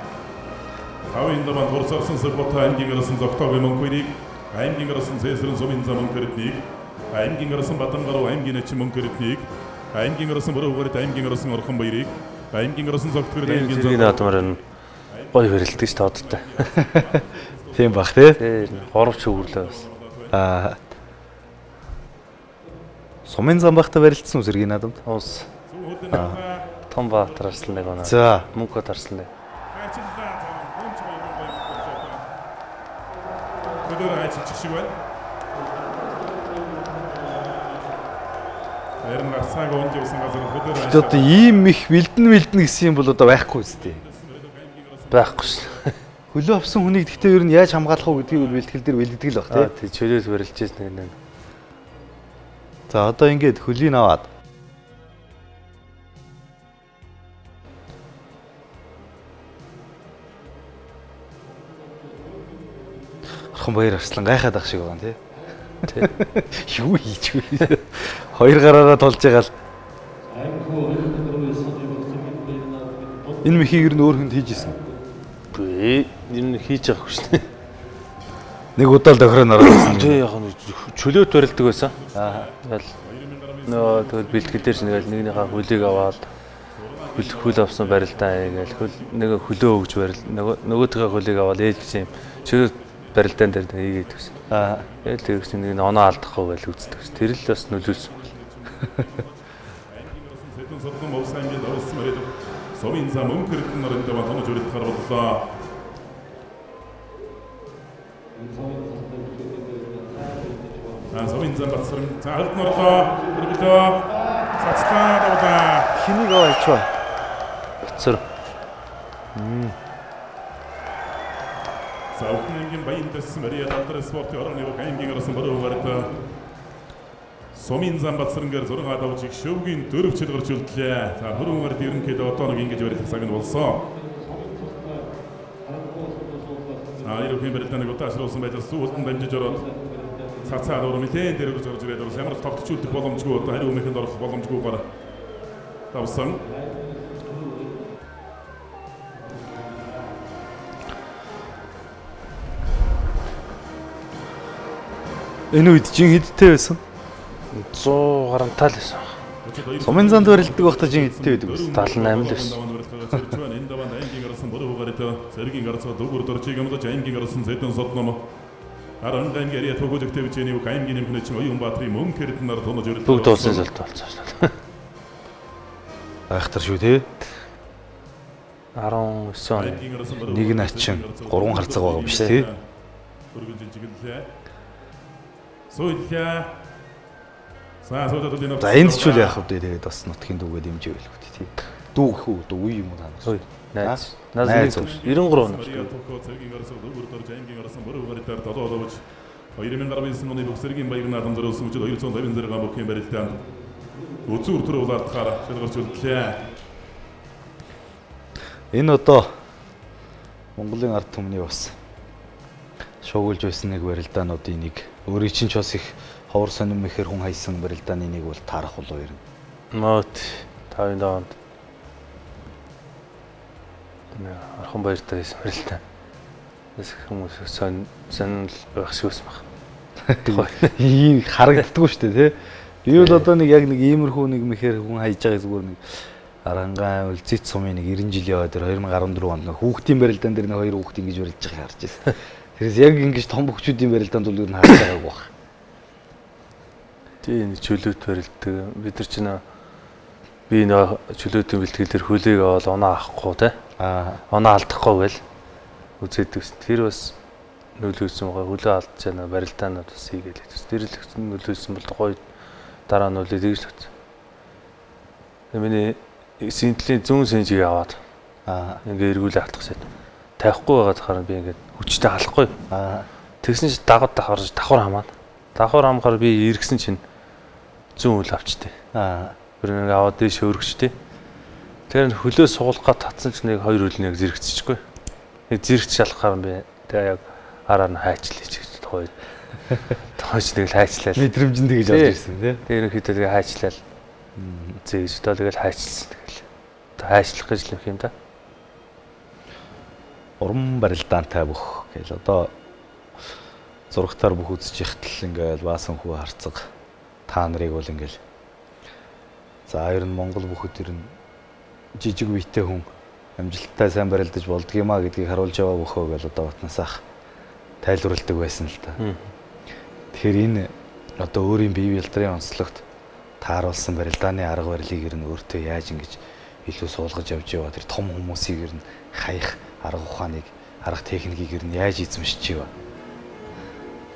Тавын даваа турсарсан Сүхбат аймгийн ерөөсөн Зогтоогийн мөнхөрийг, аймгийн ерөөсөн Цэсрэн сумын зам мөнхөрднийг, аймгийн ерөөсөн Бадангаруу аймгийн начин мөнхөрднийг, аймгийн ерөөсөн Бүрүүгэрт аймгийн ерөөсөн Орхон баярыг, аймгийн ерөөсөн Зогтгорт аймгийн зам наадмаар нь гоё барилдаг ш тоодтой. Тийм бах тий. Тийм 3 ч өвөрлөө бас. Аа. Сумын зам бахта барилдсан үү цэргийн наадамд? Уус. Том Баатар арслан нэг оноо. За. Мөнхөд арслан нэг. Көдөр ажиллах шиг байна. Харин гарцааг унж явсан газар көдөр ажиллах. Одоо ийм их бэлдэн гэсэн юм бол одоо байхгүй үстэй. Байхгүй шл. Хөлөө авсан хүнийг гэхдээ ер нь яаж хамгаалах уу гэдгийг бол бэлтгэл дээр бэлддэг л баг тий. Тий, чөлөөс барилж байсан нэг. За одоо ингээд хөлийг аваад Орхон баяр арслан гайхаад ах шиг байгаа тий. Юу хийж вэ? Хоёр гараараа тулж байгаа л. Энэ мехийг ер нь өөр хүнд хийж исэн. Үгүй энэ хийж байгаа шүү дээ. Нэг удаа л дохроо нараад байсан. Тий яг нь чөлөөт барилдаг байсан. Аа. Тэгэл нөө тэгэл бэлтгэл дээр ч нэгэл нэгнийхээ хөлийг аваад хөл авсан барилдаа гээл хөл нэг хөлөө өгж барил нөгөөдгөө хөлийг аваад ээж гэсэн юм чөлөөт барилдаан дээр хийгээд гэсэн. Аа. Тэгэл тэгсэн нэг оноо алдахгүй гэж үздэг. Тэр л бас нөлөөлсөн байна. Сумын зам мөнхөрдөн оронд тонож өрөлдөхөр боллоо. Сумын зам батсаран за хөлд орлоо. Өргөлөө. Цацлаа давлаа. Хэнийг аваачваа? Бацар. За өвхөн аймгийн Баян дэс Мария Далдар спортын орон явах аймгийн орсон бороо гарт Сумын зам батсрангаар 6 давж их шөвгийн 4 чилгарч үлдлээ. За хөрөн гарт ерөнхийдөө одоо нэг ингэж барилах цаг нь болсон. За ерөнхий барилдааныг удаа ашруулсан байдлаас сүүлд нь дамжиж ороод цацаа дуур нэлээд дээр өрж орж ирээд ямар ч тогтч үлдэх боломжгүй одоо хариу өмнөнд орох боломжгүйгээр давсан. Энэ үед жин хэдтэй байсан? 100 гарамтаа л байсан. Сумын занд барилддаг байхдаа жин хэдтэй байдаг вэ? 78 л байсан. Энэ даванд аймгийн гарсан бороо гарт цэргийн гарцгаа дүүгүр доржиг амлаж аймгийн гарсан зэдэн содном. Аран аймгийн ариа төгөөлөгтэй бичээний үг аймгийн нэмхнэч Оюун Баатрын мөнх эрдэнээр тунаж өрөлдөө. Бүгд улсын зөлт болсон шүү дээ. Айхтар шүү тий. 19 он. Нэг нь ачин 3 харцаг байгаа юм биш тий. Өргөжлөж. Суулаа. За За энд ч үл яах вэ тэгээд бас нутгийн дүүгээ дэмжиж байлгүй тий. Дүү гэх үү дүү үе юм уу та нар. Найз. Найз 93 он. Цэргийн гарсан дүүгүр дорж аймгийн гарсан бороо гараар 7 давж 2019 оны бүх цэргийн баяр наадам зориулсан хүчит 256 бүхийн барилдаанд үзүүр төр улаалтахаар шалгарч үлдлээ. Энэ одоо Монголын ард түмний бас шуугуулж байсан нэг барилдаануудын нэг өөрийн чинь ч бас их ховор сонин мэхэр хүн хайсан барилдааны нэг бол таарах болов ер нь. Мот 57 онд Орхон баяртай байсан барилдаа. Хүмүүс сонирхол байх шиг байсан баг. Ийм харагддаггүй шүү дээ, тий. Би бол одоо нэг яг нэг иймэрхүү нэг мэхэр хүн хайж байгаа зүгээр нэг Арангаан Үлзийт сумын нэг 90 жилийн ой дээр 2014 онд нэг хүүхдийн барилдаан дээр нэг хоёр хүүхд ингэж барилж байгааг харж байсан. Тэрээс яг ингэж том хөгчүүдийн барилдаанд бол ер нь харж байгаагүй баг. Тий, энэ чөлөөт барилдаг. Бид нар чинь би нөө чөлөөтийн бэлтгэлээр хөлийг аваад оноо авахгүй те. Оноо алдахгүй гэл үзээдэг. Тэр бас нөлөөлсөн байгаа. Хөлөө алдж яана барилдаанууд бас хийгээл. Тэр л нөлөөлсөн бол гоё дараа нь үлээ тэгж л утсан. Тэгээ миний синтлийн зүүн сэнжийг аваад ингээ эргүүлээ хатгах шээ. Тавихгүй байгаад харин би ингээд хүчтэй халахгүй. Тэгсэн чинь дагав давхар давхар хамаад. Давхар хамахаар би эргэсэн чинь зүүн хөл авчтээ. Тэр нэг аваад дээш өргөчтэй. Тэр хөлөө суулгаад татсан чинь нэг хоёр хөл нэг зэрэгцчихгүй. Нэг зэрэгч шалгахаар би тэгээ яг араар нь хайчлаа ч гэж тухайд. Тухайч нэг л хайчлаа. Мэдрэмжэнд тэгж олж ирсэн тий. Тэгээ ерөнхийдөө тэгээ хайчлаа. Зэгж доо тэгэл хайчилсан тэгэл. Хайчлах гэж л юм да. Уран барилдаантай бүх гэл одоо зурагтаар бүх үзэж ихтэл ингээл баасан хүү харцаг та нарыг бол ингээл за ер нь Монгол бүхэд ер нь жижиг биетэй хүн амжилттай сайн барилдаж болдгиймаа гэдгийг харуулж яваа бөхөө гэл одоо батнасаах тайлбарладаг байсан л та. Тэгэхээр энэ одоо өөрийн бие ялдрын онцлогт тааруулсан барилдааны арга барилыг ер нь өөртөө яаж ингэж илүү суулгаж явж яваа тэр том хүмүүсийг ер нь хаях арга ухааныг арга техникийг ер нь яаж эзэмшиж яваа.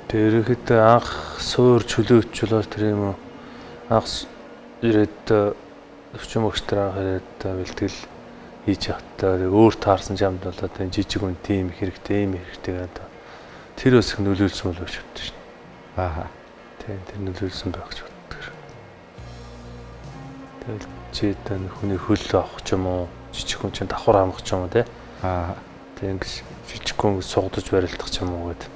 Тэр ерөнхийдөө анх суур чөлөөчлөө тэр юм уу анх ирээд өвчин мөгчтөр анх ирээд бэлтгэл хийж явахдаа өөр таарсан жамд болоод энэ жижиг үн тийм хэрэгтэй юм хэрэгтэй гэдэг. Тэр бас их нөлөөлсөн болов гэж боддог шин. Аа. Тийм тэр нөлөөлсөн байх гэж боддог. Тэгэл чи энэ хүний хөл авах ч юм уу, жижиг хүн чинь давхар хамах ч юм уу тий. Аа. Тэг ингэж жижиг хүн сугдаж барилдах ч юм уу гэд.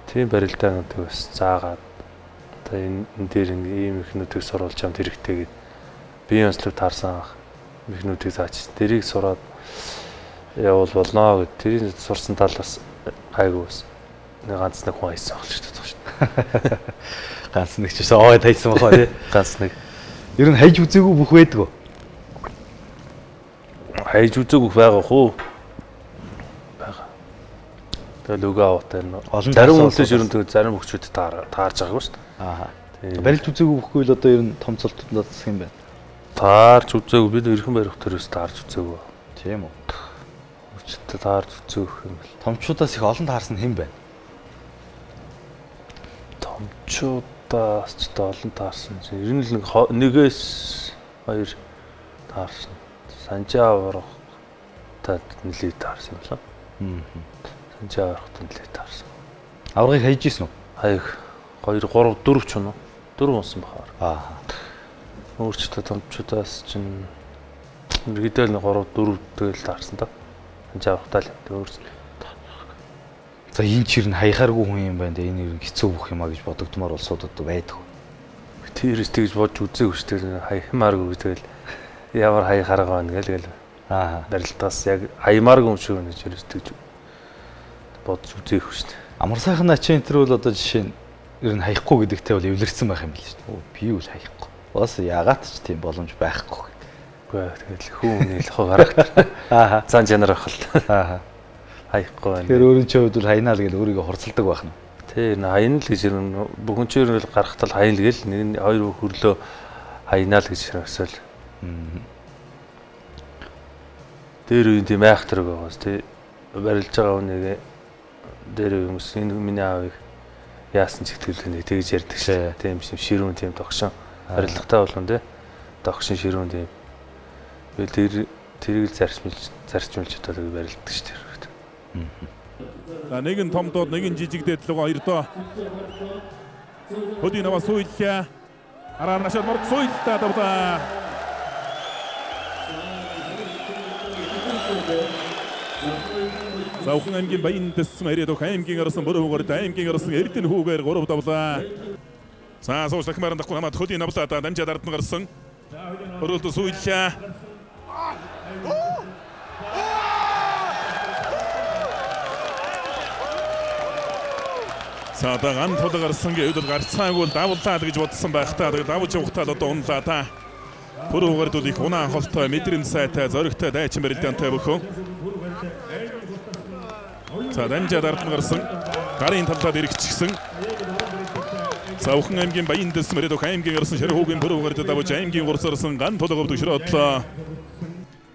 Тийм барилдаануудыг бас заагаад одоо энэ дээр ийм ихнүүдийг суруулж чамд хэрэгтэй гэд биеийн онцлог таарсан ихнүүдийг зааж тэрийг сураад явуул болно гэд тэрийг сурсан тал бас гайгүй бас нэг ганц нэг хүн хайсан байх л гэж бодож байна. Ганц нэг ч гэсэн ой тайсан бахаа тий. Ганц нэг. Ер нь хайж үзээгүй бүх байдаг уу? Хайж үзээгүй байгаа хөө. Байгаа. Тэгэл өгөө аваатай нь Олон зарим таарсан хүмүүсээс ер нь тэгэл зарим хөгчүүд таарж байгаагүй шүү дээ. Аа. Тийм. Барилж үзээгүй бүхгүй л одоо ер нь том цолтод засах юм байна. Таарч үзээгүй бид эрхэн барих төрөөс таарч үзээгүй. Тийм үү. Хүчтэй таарч үзээгүй юм бэл. Томчуудаас их олон таарсан хэн байна? Томчуудаас ч одоо олон таарсан. Ер нь л нэг нэгээс хоёр таарсан. Санжаа аврах тад нэлээд таарсан юм лээ. Санжаа аврахт нэлээд таарсан. Аврагыг хайж исэн үү? Хаяг 2 3 4 ч юм уу? 4 унсан бахаар. Аа. Өөрчтөө томчуудаас чинь ерөөдөө л 3 4 тэгэл таарсан та. Санжаа аврахтаа л өөрч. За энэ чир нь хаяхааргүй хүн юм байна. Энэ ер нь хэцүү бүх юм а гэж бодогдмоор улсууд одоо байдаг. Тэрээс тэгж бодж үзээгүй шүү дээ. Хаямааргүй тэгэл ямар хаяхаарга байна гээл гээл. Аа. Барилдаас яг хаямааргүй юм шиг байна гэж ерөөс тэгж бодж үзээгүй шүү дээ. Амар сайхан ачин энэ төр бол одоо жишээ нь ер нь хаяхгүй гэдэгтэй бол эвлэрсэн байх юм биш үү? Би үл хаяхгүй. Бас яагаад ч тийм боломж байхгүй гэдэг. Үгүй тэгэл хүн хүний л характер. Аа. Зан чанар байх л. Аа. Хаяхгүй байна. Тэгэхээр өөрийн чинь хувьд бол хаянаа л гэл өөрийгөө хурцлдаг байх нь. Тий, энэ хаяна л гэж ер нь бүхэн чинь ер нь гарахтал хаяна л гэл нэг нь хоёр хөрлөө хаяна л гэж өсөөл. Дээр үеийн тийм айхтар байгаас тий барилж байгаа хүнийг дээр үе хүмүүс энэ миний аавыг яасан ч ихтгэл нэг тэгж ярьдаг шээ. Тийм ширүүн тийм догшин барилгатай болгон тий догшин ширүүн тийм. Би тэр тэрийг л зарчмилж одоо барилддаг шүү дээ. За нэг нь томдоод нэг нь жижигдээд л хоёр доо. Хөдийн аваа сууйлаа. Араар нашаад морд сууйлтаа давдаа. За Ухан аймгийн Баян төссөн Хэрээд Ух аймгийн орсон Бүрүүгээр аймгийн орсон Эрдэнэ хүүгээр 3 давлаа. За сууш дахмаар дахгүй хамаад хөдийн авлаа дамжаад ард нь гарсан. Өрөөлд сууйлаа. За одоо ган тулга гарсан гэвэл гарцаагүй давлаа гэж бодсон байх та. Тэгээд давж явахтаа одоо унлаа та. Пүрэв гард их унаа холтой мэдрэмж сайтай зоригтой дайчин барилдаантай бөхөн. За дамжаад ард нь гарсан. Гарын талаад эргэчихсэн. За Өвхөн аймгийн Баян дэс Мөрөдөх аймгийн гарсан Шархуугийн Пүрэв гард давж аймгийн гурсарсан ган тулга өвдөг широотлоо.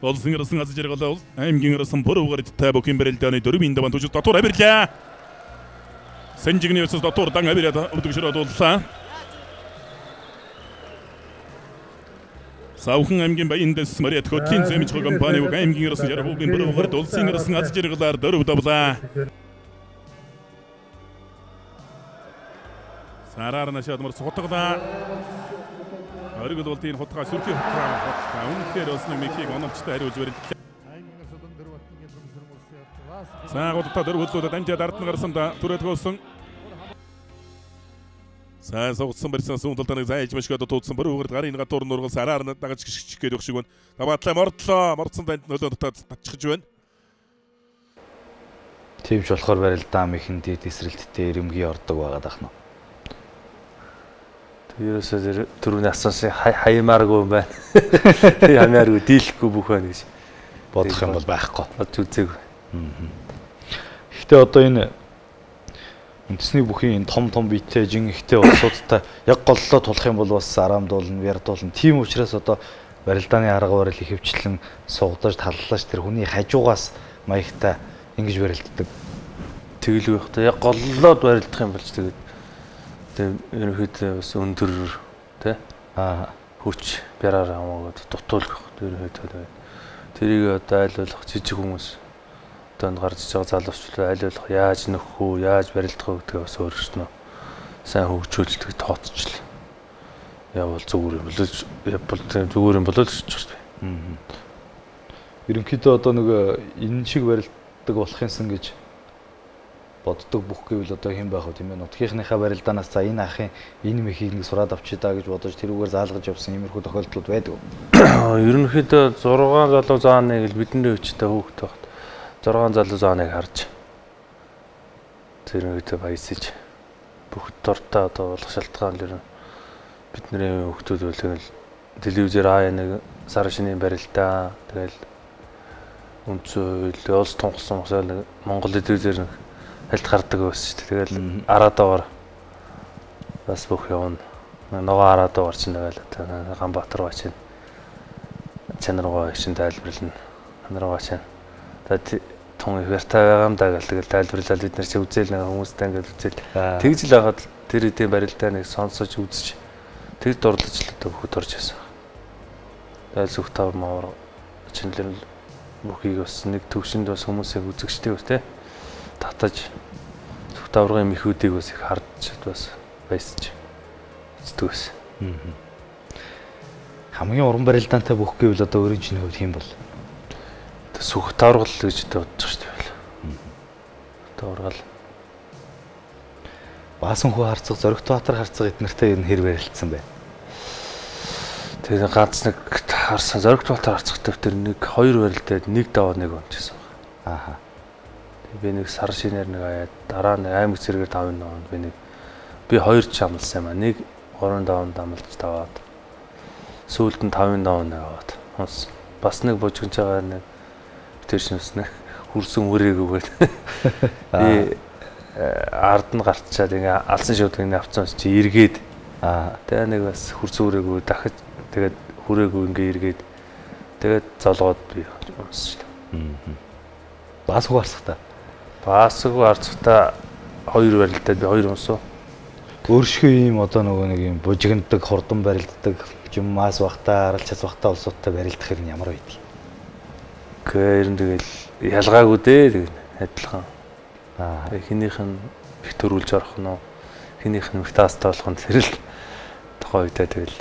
Олсон гарсан аз жаргал аймгийн гарсан Пүрэв гардтай бөхөн барилдааны дөрвийн даван түжид дотор авирлаа. Сэнжигний өсөс дотор дан авираад өвдөг широодлаа. Савхан аймгийн Баян дэс Мариат хөтлийн зэмж компани аймгийн гарсан Шархуугийн Пүрэв гард улсын гарсан аз жаргалаар дөрөв давлаа. Сараар нашаад мөр сутгалаа. Оргил болдын хутгаа сүрхий хутгаа. Үнэхээр бас нэг мехийг оновчтой хариулж барилдлаа. За гудтаа дөрөв хөдлөөд дамжаад ард нь гарсан да түрээд хөөсөн. Сайн сугдсан барьсан сүүн талдаа нэг зайлж мөшгөөд туудсан Пүрэв гард гарын гадуур нургал сараар нь дагаж гიშгчих гээд өгш шиг байна. Даваатлаа мордлоо. Мордсон танд нөлөө дотоод татчихж байна. Тимч болохоор барилдаа мэхэн дээд эсрэлттэй эрэмгий ордог байгаад ах нь. Ерөөсөө тэр түрүүний асуусан хаямааргүй юм байна. Тэр хамааргүй дийлэхгүй бүх байна гэж бодох юм бол байхгүй. Бодж үзээгүй. Гэхдээ одоо энэ үндэсний бүхийн энэ том том биетэй жин ихтэй улсуудтай яг голлоо тулах юм бол бас арамдуулна, ярдуулна. Тийм учраас одоо барилдааны арга барил ихэвчлэн сугдаж таллаж тэр хүний хажуугаас маягтай ингэж барилддаг. Тэгэлгүй байх та. Яг голлоод барилдах юм болж тэгээд ерөнхийдөө бас өндөр тий хүч бяраар хамаагаад дутуулах ерөнхийдөө тэрийг одоо аль болох жижиг хүмүүс одоо гарч иж байгаа залуучууд аль болох яаж нөхөх үү, яаж барилдах вэ гэдгээ бас өөрсдөө сайн хөгжүүлдэг тооцчл. Явбал зүгээр юм бол явбал зүгээр юм болол гэж байна. Ерөнхийдөө одоо нэг энэ шиг барилддаг болох юмсан гэж боддог бүх гэвэл одоо хэн байх вэ тийм ээ, нутгийнхныхаа барилдаанаас за энэ ахын энэ мехийг нэг сураад авчи даа гэж бодож тэрүүгээр заалгаж явсан иймэрхүү тохиолдлууд байдаг. Ерөнхийдөө 6 залуу зааныг л бидний хүчтэй хүүхэд багт 6 залуу зааныг харж тэрнийхээ баясаж бүх дуртай одоо болох шалтгаан л ер нь бидний хүүхдүүд бол тэгэл телевизээр аа нэг сар шинийн барилдаа тэгэл үнцэл улс тунхсан усаал Монгол телевизээр нэг альт гардаг байсан шүү дээ. Тэгэл араадаагаар бас бүх явна. Ногоо араадаагаар чинь тэгэл Ганбаатар гоо чинь чанаргоо чинь тайлбарлана. Чанаргоо чинь за тун их ярьтай байгаа юм даа гэл тэгэл тайлбарлаад бид нар чи үзээл нэг хүмүүстэй ингээл үзээл. Тэгж л байхад тэр эдийн барилдаа нэг сонсож үзэж тэр дурлаж л одоо бүхэд орж байсан. Тэгэл сүх тав мавар чинь л бүхийг бас нэг төвшөнд бас хүмүүсийг үзэгчтэй бас тий татаж сүх таврын мэхүүдийг бас их харж бас баясж үздэг байсан. Хамгийн уран барилдаантай бүх гэвэл одоо өөрийн чинь хувьд хэм бол? Сүх тавргал гэж бодож шүү дээ. Тавргал. Баасан хүү харцаг, Зоригт Баатар харцаг эднэртэй ер нь хэр барилдсан бэ? Тэр ганц нэг харсан Зоригт Баатар харцагтай тэр нэг хоёр барилдаад нэг даваа нэг ончихсан. Ааха. Би нэг сар шинээр нэг аяад дараа нэг аймаг зэрэгээр 5 онд би нэг би хоёр ч амлсан юм а. Нэг 3 даванд амлж таваад сүүлд нь 5 даванд нэг аваад. Бас нэг бужигч байгаа нэг тэр шинэс нэг хүрсэн хүрээгүй гээд би ард нь гарчаад ингээ алсан шүдэг нэг авцсан чи эргээд тэгээ нэг бас хүрсэн хүрээгүй дахиж тэгээд хүрээгүй ингээ эргээд тэгээд золгоод би унсчихлаа. Баасгүй харцагтай. Баасгүй харцагтай хоёр барилдаад би хоёр унсуу. Өөршгөө ийм одоо нөгөө нэг юм бужигнадаг, хурдан барилддаг, жиммаас багтаа, аралчаас багтаа улсуудтай барилдах хэрэг нь ямар байдгийг? Гэхдээ ер нь тэгэл ялгаагүй дээ тэг адилхан. Хинийх нь их төрүүлж орох нь уу? Хинийх нь их таастай болох нь тэр л тухайн үедээ тэгэл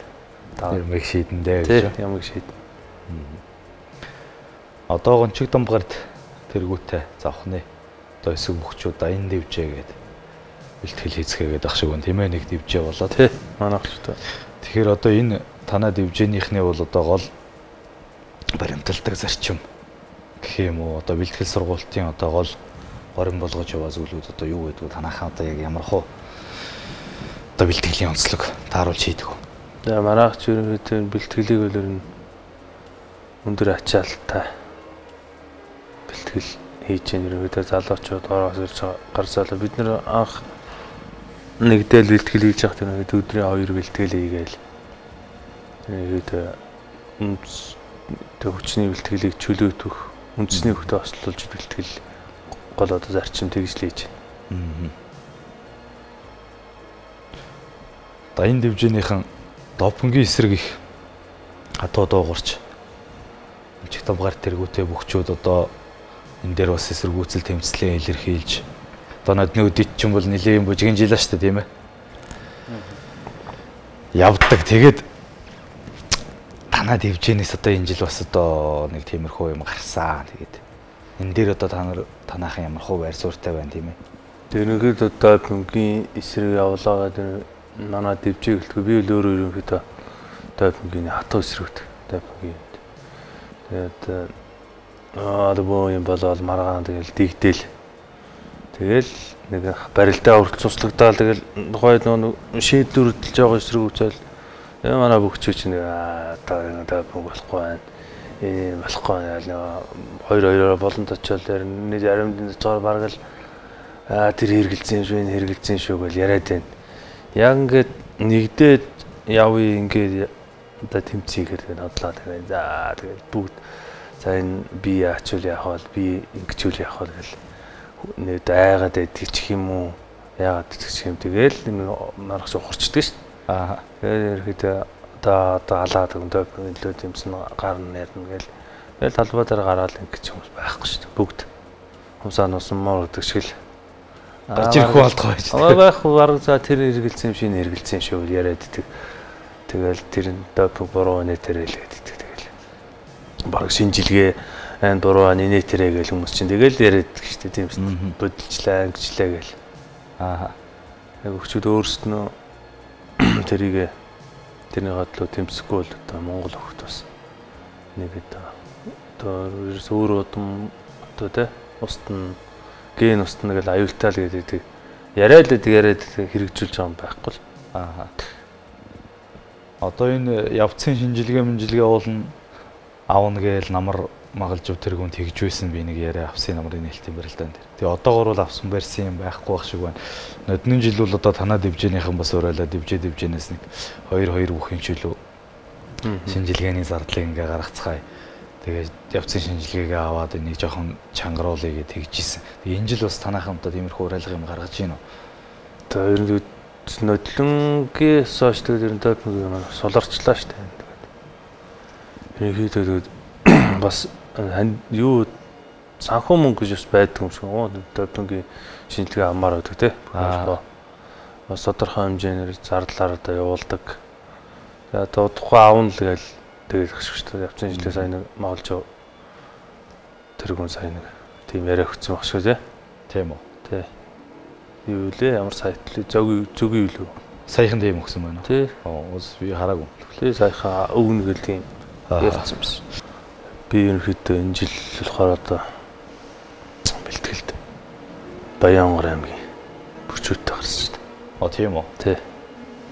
ямыг шийдэн дээ гэж. Ямыг шийдэн. Одоо гончиг дамбгард тэргүүтээ завхны одоо эсэг мөхчүүд энэ дэвжээ гээд бэлтгэл хийцгээгээд ах шиг байна тийм ээ, нэг дэвжээ болоод. Тий, манайх ч үү. Тэгэхээр одоо энэ танаа дэвжээнийхний бол одоо гол баримталдаг зарчим гэх юм уу, одоо бэлтгэл сургуулийн одоо гол горим болгож яваа зүйлүүд одоо юу гэдэг вэ? Танайхан одоо яг ямар хуу одоо бэлтгэлийн онцлог тааруулж хийдэг вэ? За манайх ч ерөнхийдөө бэлтгэлийг бол ер нь өндөр ачаалттай бэлтгэл хийж байна. Ерөнхийдөө залуучууд ороос ирж гарсаалаа. Бид нэр анх нэгдэл бэлтгэл хийж байхад ерөнхийдөө өдрийн 2 бэлтгэл хийгээл. Ерөнхийдөө хүчний бэлтгэлийг чөлөөтөх, үндэсний хөлтөө ослуулж бэлтгэл гол одоо зарчим тэгж л хийж байна. Одоо энэ дивжинийхэн допингийн эсрэг их хатуу дуугарч чигтам гар тэргүүтэй бөхчүүд одоо энэ дээр бас эсэргүүцэл тэмцлээ илэрхийлж одоо нодны өдөд чинь бол нэлээд бужигын жилаа шүү дээ, тийм ээ. Явдаг. Тэгээд танаа дивжинээс одоо энэ жил бас одоо нэг тиймэрхүү юм гарсан. Тэгээд энэ дээр одоо та нар танаахан ямар хуу байр суурьтай байна, тийм ээ. Ерөнхийдөө допингийн эсрэг явлаа гэдэг манай дивжиг гэлтгүй би л өөрөө ерөнхийдөө допингийн хатуу эсрэгт допингийн. Тэгээд бөө юм болоод маргаан тэгэл дигдэл. Тэгэл нэг барилдаа хүртэл цуслагдаад тэгэл гоё нөө шийдвэрлэж байгаа эсрэг үцэл манай бөхчөө чинь одоо допинг болохгүй байна. Энэ болохгүй байна. Нөгөө хоёр хоёроор болонд очиод нэг аримд очоод бараг л тэр хэрэгэлцэн шүү, энэ хэрэгэлцэн шүү гэж яриад байна. Яг ингээд нэгдээд явъя ингээд одоо тэмцээгээр тэгээд хотлоо тэгээд за тэгээд бүгд за энэ би яачвал яах вэ, би ингэчүүл яах вэ гэл нэг айгаад байдаг ч юм уу, яагаад гэдэг ч юм тэгэл маргаш ухарчдаг шүү дээ. Тэгээд ерөөхдөө одоо алаад допинг нөлөө тэмцэн гарна ярина гэл тэгэл талбай дээр гараал ингэж хүмүүс байхгүй шүү дээ. Бүгд хумсаа нусан мор гэдэг шиг л гарч ирэх болтгоо байж. Байхгүй бараг за тэр хэрэгэлцэн юм шиг хэрэгэлцэн шүү яриад идэг. Тэгэл тэр нь допинг буруу нэтэрээ л гэдэг. Тэгэл бараг шинжилгээ айн буруу нэтэрээ гэл хүмүүс чинь тэгэл яриад идэг шүү дээ. Тийм бодолчлаа ингэчлээ гэл. Аа. Яг өвчүүд өөрсдөө тэрийг тэрний годлоо тэмцэхгүй бол одоо Монгол хөхт бас нэг одоо ерөөс өөр удам одоо тэ устна ген устна гэл аюултай л гэдэг яриад л яриад хэрэгжүүлж байгаа юм байхгүй л. Аа. Одоо энэ явцын шинжилгээ мэнжилгээ уулна аавна гээл намар магалжив тэргүүн тэгж байсан би нэг яриа авсан намрын нээлтийн барилдаан дээр. Тэгээ одоогор бол авсан барьсан юм байхгүй байх шиг байна. Ноднын жил бол одоо танаа дивжээнийхэн бас уриалаа дивжээнээс нэг 2-2 бүхэн ч үлээ шинжилгээний зардлыг ингээ гаргацгаая. Тэгээ явцын шинжилгээгээ аваад энийг жоохон чангаруулъя гэж тэгжсэн. Тэгээ энэ жил бас танаахан одоо тиймэрхүү уриалга юм гаргаж гин үү? Одоо ер нь нодлонгийн соош тэгээд ер нь допинг юм суларчлаа шүү дээ. Тэгээд ерөнхийдөө тэгээд бас юу санхүү мөнгө гэж бас байдаг юм шиг гоо допингийн шинжилгээ авмаар байдаг тий. Бас тодорхой хэмжээгээр зардлаар одоо явуулдаг. Тэгээд одоо удахгүй аавна л гээл тэгээд гэх шүү дээ. Явцын шинжилгээ сайн нэг моголж тэргүүн сайн нэг тийм яриа өгсөн баг шүү тий. Тийм үү? Тий. Юу лээ ямар сайт лээ зөгийн юу лээ? Саяхан тийм өгсөн байна уу? Тий. Ус би хараагүй. Тий саяхан өгнө гэл тийм ярьсан байсан. Би ерөнхийдөө энэ жил болохоор одоо бэлтгэлд Баян-Хонгор аймгийн бөчөөдтэй гарсан шүү дээ. А тийм үү? Тий.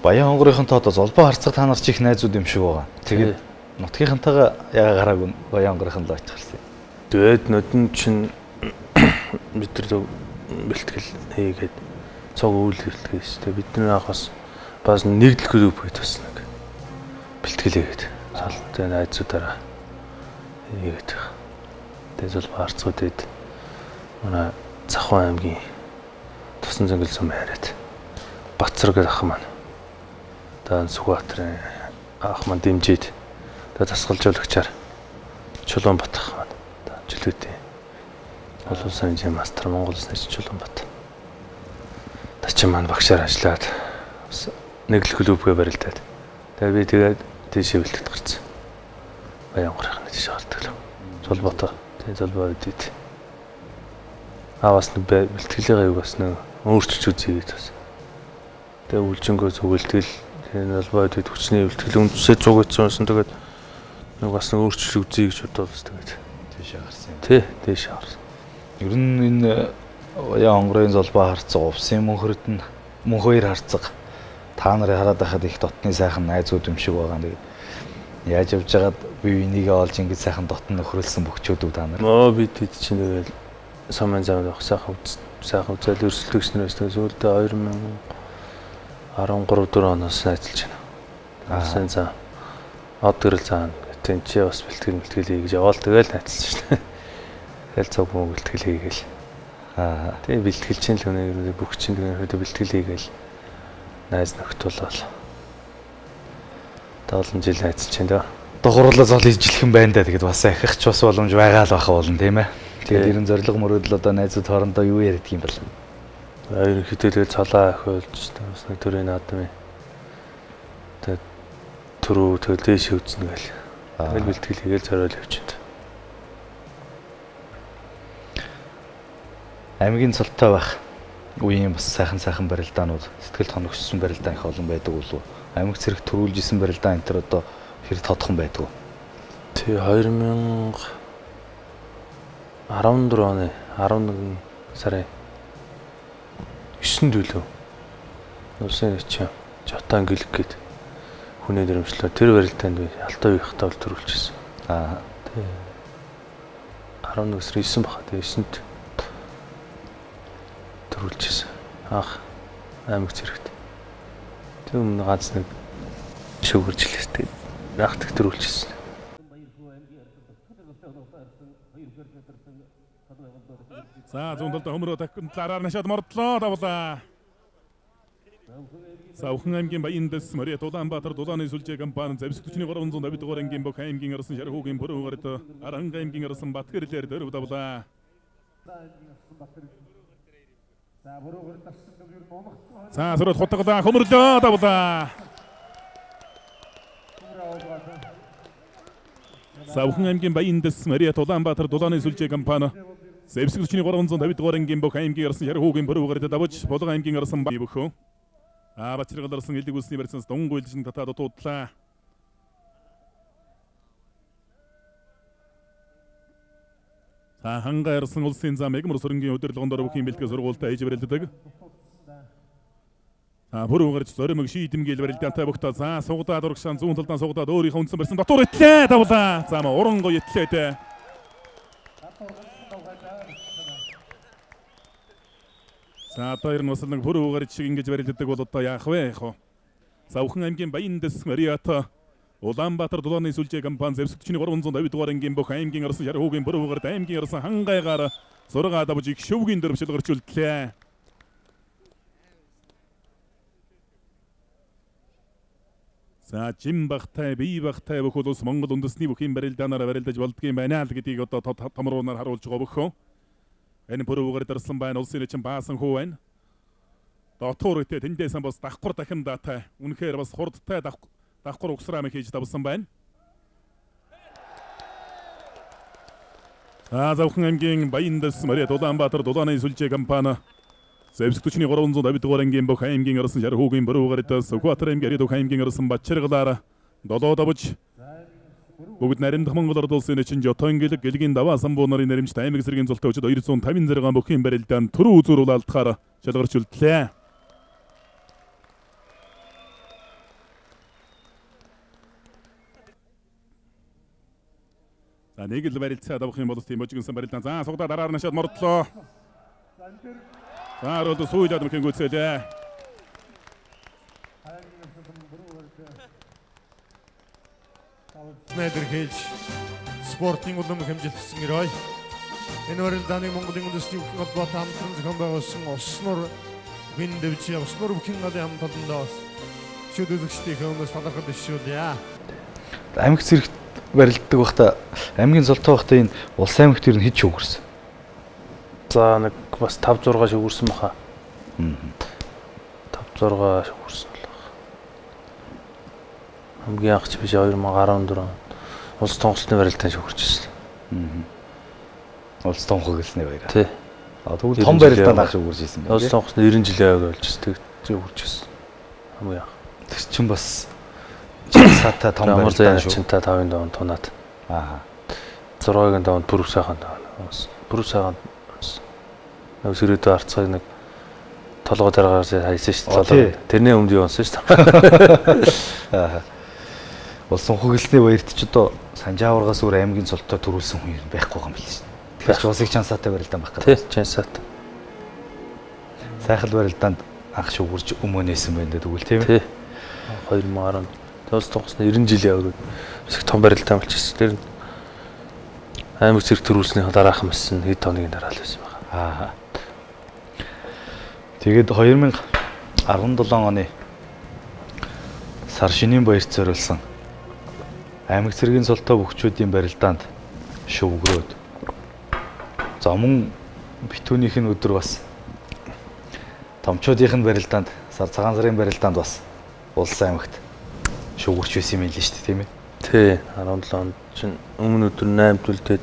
Баян-Хонгорынхонтой одоо золбоо харцаг та нар ч их найзууд юм шиг байгаа. Тэгээд нутгийнхантайгаа яга гараагүй Баян-Хонгорынхан л очих гарсан. Тэгээд нодон чинь бид нар бэлтгэл хийгээд цог үйл бэлтгэл шүү дээ. Бидний анх бас нэгдэл клуб гээд бас нэг бэлтгэл хийгээд салтай найзуудаараа хийгээд. Тэгээд золбоо харцгууд хэд манай Завхан аймгийн Тусан зөнгөл сум яриад Бацар гэдэг ах маань одоо Сүхбаатарын ах маань дэмжиж тэгээд дасгалжуулагчаар Чулуунбат ах маань одоо чөлөөтэй олон улсын хэмжээний мастер Монгол улсын Чулуунбат тачин маань багшаар ажиллаад бас нэгдэл клубгээ барилдаад тэгээд би тэгээд тийшээ бэлтгэд гарсан. Баян-Хонгорын тийшээ гардаг л. Золбоотой. Тэгээд золбоо үдээд. Бас нэг бэлтгэлийн аюу бас нэг өөрчилж үзье гэж бас. Тэгээд үлжингөө зүгэлтгэл тэгээд золбоо үдээд хүчний бэлтгэл үндсээ зугатсан байсан. Тэгээд нэг бас нэг өөрчилж үзье гэж бодоод бас тэгээд тийшээ гарсан юм. Тий, тийшээ гарсан. Ер нь энэ Оян онгорын золбоо харцаг, увсын мөнхөрд нь мөнхөөр харцаг. Та нарын хараад байхад их дотны сайхан найзууд юм шиг байгаа. Тэгээд яаж явж байгаад бие бинийгээ олж ингэж сайхан дотн нөхрөлсөн бөхчүүд үү та нар? Би тэд чинь тэгэл сумын замд явах сайхан үзэл өрсөлдөгч нар байсан. Сүүлдээ 2013 4 оноос найзалж байна. Улсын зам од гэрэл зам гэх чи бас бэлтгэл хийж яваал тэгэл найзалж байна. Тэгэл цог мөг бэлтгэл хийгээл. Тэгээ бэлтгэл чинь л үнэ бүх чинь ерөнхийдөө бэлтгэл хийгээл найз нөхтүүлэл. Олон жил найзалж байна даа. Дугуурлаа зол ижлэх юм байна да. Тэгээд бас ахих ч бас боломж байгаа л баха болно тийм ээ. Тэгээд ерөн зорилго мөрөөдөл одоо найзууд хоорондоо юу яриад юм бол? Ерөнхийдөө тэгэл цолоо ахиулж бас нэг төрийн наадмын тэгээд түрүү тэгэл дээш үзнэ гэл. Тэгэл бэлтгэл хийгээл зориул явчихна. Аймгийн цолтой байх үеийн бас сайхан сайхан барилдаанууд, сэтгэлд хоногшсон барилдаан их олон байдаг болов уу? Аймаг цэрэг төрүүлж исэн барилдаан энэ төр одоо хэр тодхон байдаг вэ? Тий 2014 оны 11 сарын 9-нд үлээ. Улсын чинь Жотон гэлэг гээд хүний дөрвөлжлөө тэр барилдаанд би алтан үеийнхтэй бол төрүүлчихсэн. Тий. 11 сарын 9 баха. Тэгээ 9-нд төрүүлчихсэн. Анх аймаг цэрэгт. Тэр өмнө ганц нэг шүүгэрж илээ. Анх тэг төрүүлчихсэн. За зүүн талд хөмрөө дахин талаараа нашаад мордлоо давлаа. Савхан аймгийн Баяндэс Марият Улаанбаатар дулааны сүлжээ компани зэвсэг 4350 дугаар ангийн бүх аймгийн арсан Шархуугийн пүрэв гарт Аранга аймгийн арсан Батгэрлэр дөрөв давлаа. За сөрөд хутгалаа хөмөрлөө давлаа. Савхан аймгийн Баяндэс Марият Улаанбаатар дулааны сүлжээ компани зэвсэг 4350 дугаар ангийн бүх аймгийн арсан Шархуугийн пүрэв гарт давж Булган аймгийн арсан бөхөө Бачиргал арсан элэг үлсний барьсанс дунгуйлжин татаад дуудлаа. За хангай арсан улсын зам эгмөр сөрөнгийн удирдлагын дор бүхийн бэлтгэл сургуультай ээж барилдадаг. За пүрэв гарч зоримог шийдэмгийл барилдаантай бүгтаа. За сугадаад урагшаан зүүн талдаа сугадаад өөрийнхөө үндсэн барьсан дотор итлээ давлаа. За уран гоё итлээ дээ. За одоо ер нь бас нэг пүрэв гарч шиг ингэж барилдадаг бол одоо яах вэ яах вэ? Савхан аймгийн Баяндэс Марият Улаанбаатар дулааны сүлжээ компани зэвсэг 4350 дугаар ангийн бүх аймгийн арсан Шархуугийн пүрэв гарт аймгийн арсан хангайгаар 6 давж их шөвгийн дөрвшил гарч үлдлээ. За жим багтай бие багтай бүх улс Монгол үндэсний бүхийн барилдаанаар барилдаж болдгийм байна л гэдгийг одоо томруунаар харуулж байгаа бөхөө. Энэ пүрэв гарт арсан байна улсын чинь баасан хүү байна. Дотор үедээ тэндээсэн бас давхар дахин даатай. Үнэхээр бас хурдтай давхар угсраам хийж давсан байна. За Завхан аймгийн Баяндэс Марият Улаанбаатар дулааны сүлжээ компани зэвсэг 4350 дугаар ангийн бүх аймгийн арсан Шархуугийн пүрэв гарт Сүхбаатар аймгийн Ариадух аймгийн арсан Бачиргалаар 7 давж бүгд наримдах Монгол ард улсын чинь Жотон гэлэг гэлгийн даваа самбуу нарын наримчд аймаг зэргийн зултай өчөд 256 бүхийн барилдаан төрөө үзүүр улаалтахаар шалгарч үлдлээ. За нэг л барилцаа давах юм бол тийм божигнсан барилдаан. За сугадаа дараар нашаад мордлоо. За оролдо сууйлаад мөхийн гүйцээлээ. Найдар хийж спортын улам хэмжилтсэн гэрээ. Энэ барилдааны Монголын үндэсний бүхэн холбоотой хамтран зохион байгуулсан Уснуур бүхэн дэвжээ Уснуур бүхэн голын хамт олондоо бас шүд үзэгчдийн өмнөөс талархал бишүүлье. Аймаг цэрэгт барилддаг байхдаа аймгийн золтой байхдаа энэ улс аймагт ер нь хэд шүүгэрсэн? За нэг бас 5 6 шүүгэрсэн баха. 5 6 шүүгэрсэн л баг. Хамгийн анх ч биш 2014 онд улс тунхаглалтын барилдаанд шүүгэрч ирсэн. Улс тунхаглалсны баяраа. Тий. Тэгвэл том барилдаанд анх шүүгэрч ирсэн байна. Улс тунхаглалт 90 жилийн ойг болж ирсэн. Тэг шүүгэрч ирсэн. Хамгийн анх. Тэр чинь бас саатай том барилдаан шүү. Чинта 5-ын даван тунаад. 6-гийн даванд Пүрэв сайхан даван. Пүрэв сайхан Сэрээдүү арцгыг нэг толгой дараагаар хайсан шүү дээ. Тэрний өмнө юу унсан шүү дээ. Аа. Улс унхаглсны баярт ч одоо Санжааваргаас өөр аймгийн цолтой төрүүлсэн хүн байхгүй юм билээ шүү дээ. Тэгэхээр ч улсыг чансаатай барилдаан байх гэдэг. Тий, чансаатай. Сайхал барилдаанд анх шүгүрж өмөөнөөсөн байна дээ тэгвэл тийм ээ. Тий. 2010 улс тонгосны 90 жилийн өрөөд бас их том барилдаан болчихсон. Тэр аймаг зэрэг төрүүлсний дараахан байсан хэд хоногийн дараа л байсан байна. Аа. Тэгээд 2017 оны сар шинийн баярт зориулсан аймаг цэргийн цолтой бөхчүүдийн барилдаанд шүвгрөөд. За мөн битүүнийх нь өдөр бас томчуудынх нь барилдаанд сар цагаан сарын барилдаанд бас улс аймагт шүгүрч байсан юм билээ шүү дээ, тийм ээ. Тий, 17 онд чинь өмнө өдөр 8 түлдээд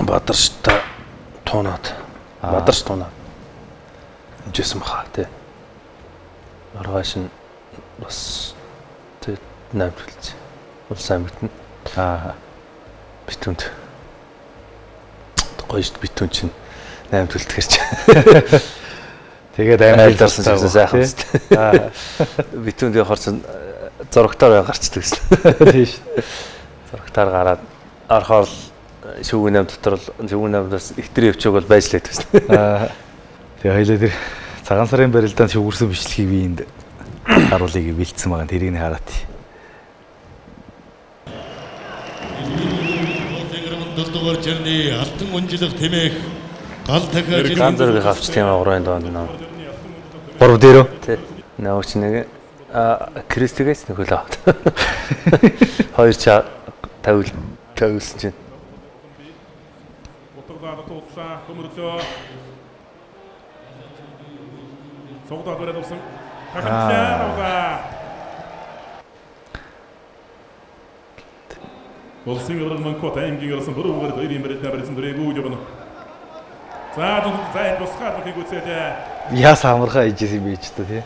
Бадарштай туунаад Бадарш туунаад хэмжээсэн баха тий. Маргааш нь бас тий 8 түлдсэн. Улс аймагт нь аа битүүнд гоё шүү дээ, битүүн чинь 8 түлдэхэр чи. Тэгээд аймаг дарсан гэсэн сайхан үст. Аа битүүнд явахаар чинь зурагтаар гарчдаг гэсэн. Тийм шүү. Зурагтаар гараад орохоор шүүгэн 8 дотор л шүүгэн 8-аас ихтер явчих бол байж л байсан. Аа тэгээ хоёлаа тэр цагаан сарын барилдаанд шүгүрсэн бичлэгийг би энд харуулъя гэж бэлдсэн байгаа. Тэрийг нь хараад. Долдугаар жирний алтан унжлах тэмээх гал дахиад Ган зэрэг авч тийм 3 доонд нөө. 3 дээр үү? Тий. Нөө чи нэг Кристигээс нөхөл аваад. Хоёр ча тавил тавилсан чинь. Утгадар туудлаа хөмөрлөө. Цогдоод бариад авсан. Тахилаа авлаа. Улсын өрн мөнхөт аймгийн өрсөн бүрүүгээр хоёрын барилдаа барьсан дүрээгүй явна. За зай бусгаад мөхийг үцээлээ. Яас амархаа хийжсэн юм бэ ч та тий.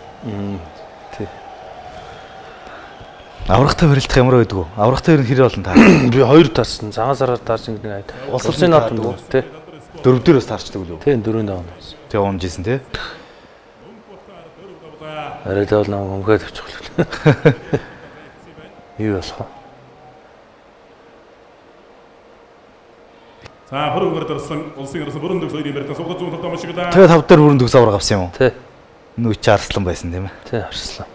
Тий. Аврагтай барилдах ямар байдаг вэ? Аврагтай ер нь хэр олон таар? Би хоёр таарсан. Цагаан сараар таарсан гэдэг нэг айд. Улсын наадам дүү тий. Дөрөв дээр бас таарчдаг лөө. Тий, дөрөв даа унасан. Тэг унжсэн тий. Арай л нэг өмгөө тавьчих лээ. Юу болох вэ? За хөрөнгөөр дарсан улсын өрсөн бүрэн төгс хоёрын барилдаан сугад зүүн талд амшиглаа. Тэгээ тав дээр бүрэн төгс авраг авсан юм уу? Тий. Нүү чи арслан байсан тийм ээ. Тий, арслан.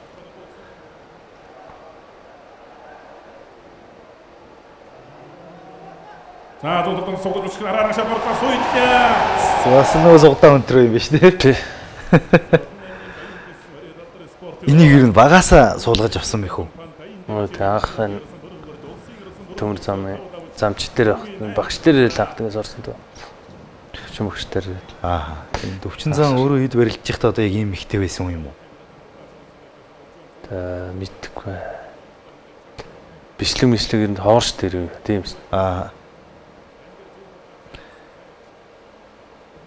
За зүүн талд сугад үсгэр араа шал борлоо суйлаа. Бас нөгөө сугадаа өнтрөө юм биш тий. Тий. Энийг ер нь багаасаа суулгаж авсан мэх үү? Тэг анх энэ төмөр замын замч дээр багш дээр л анх тэгээс орсон дөө. Төвчин багш дээр. Аа. Энэ Төвчин зан өөрөө хэд барилдж байхдаа одоо яг ийм ихтэй байсан юм уу? Тэ мэдхгүй. Бичлэг мишлэг ер нь ховорч дээр тийм эс. Аа.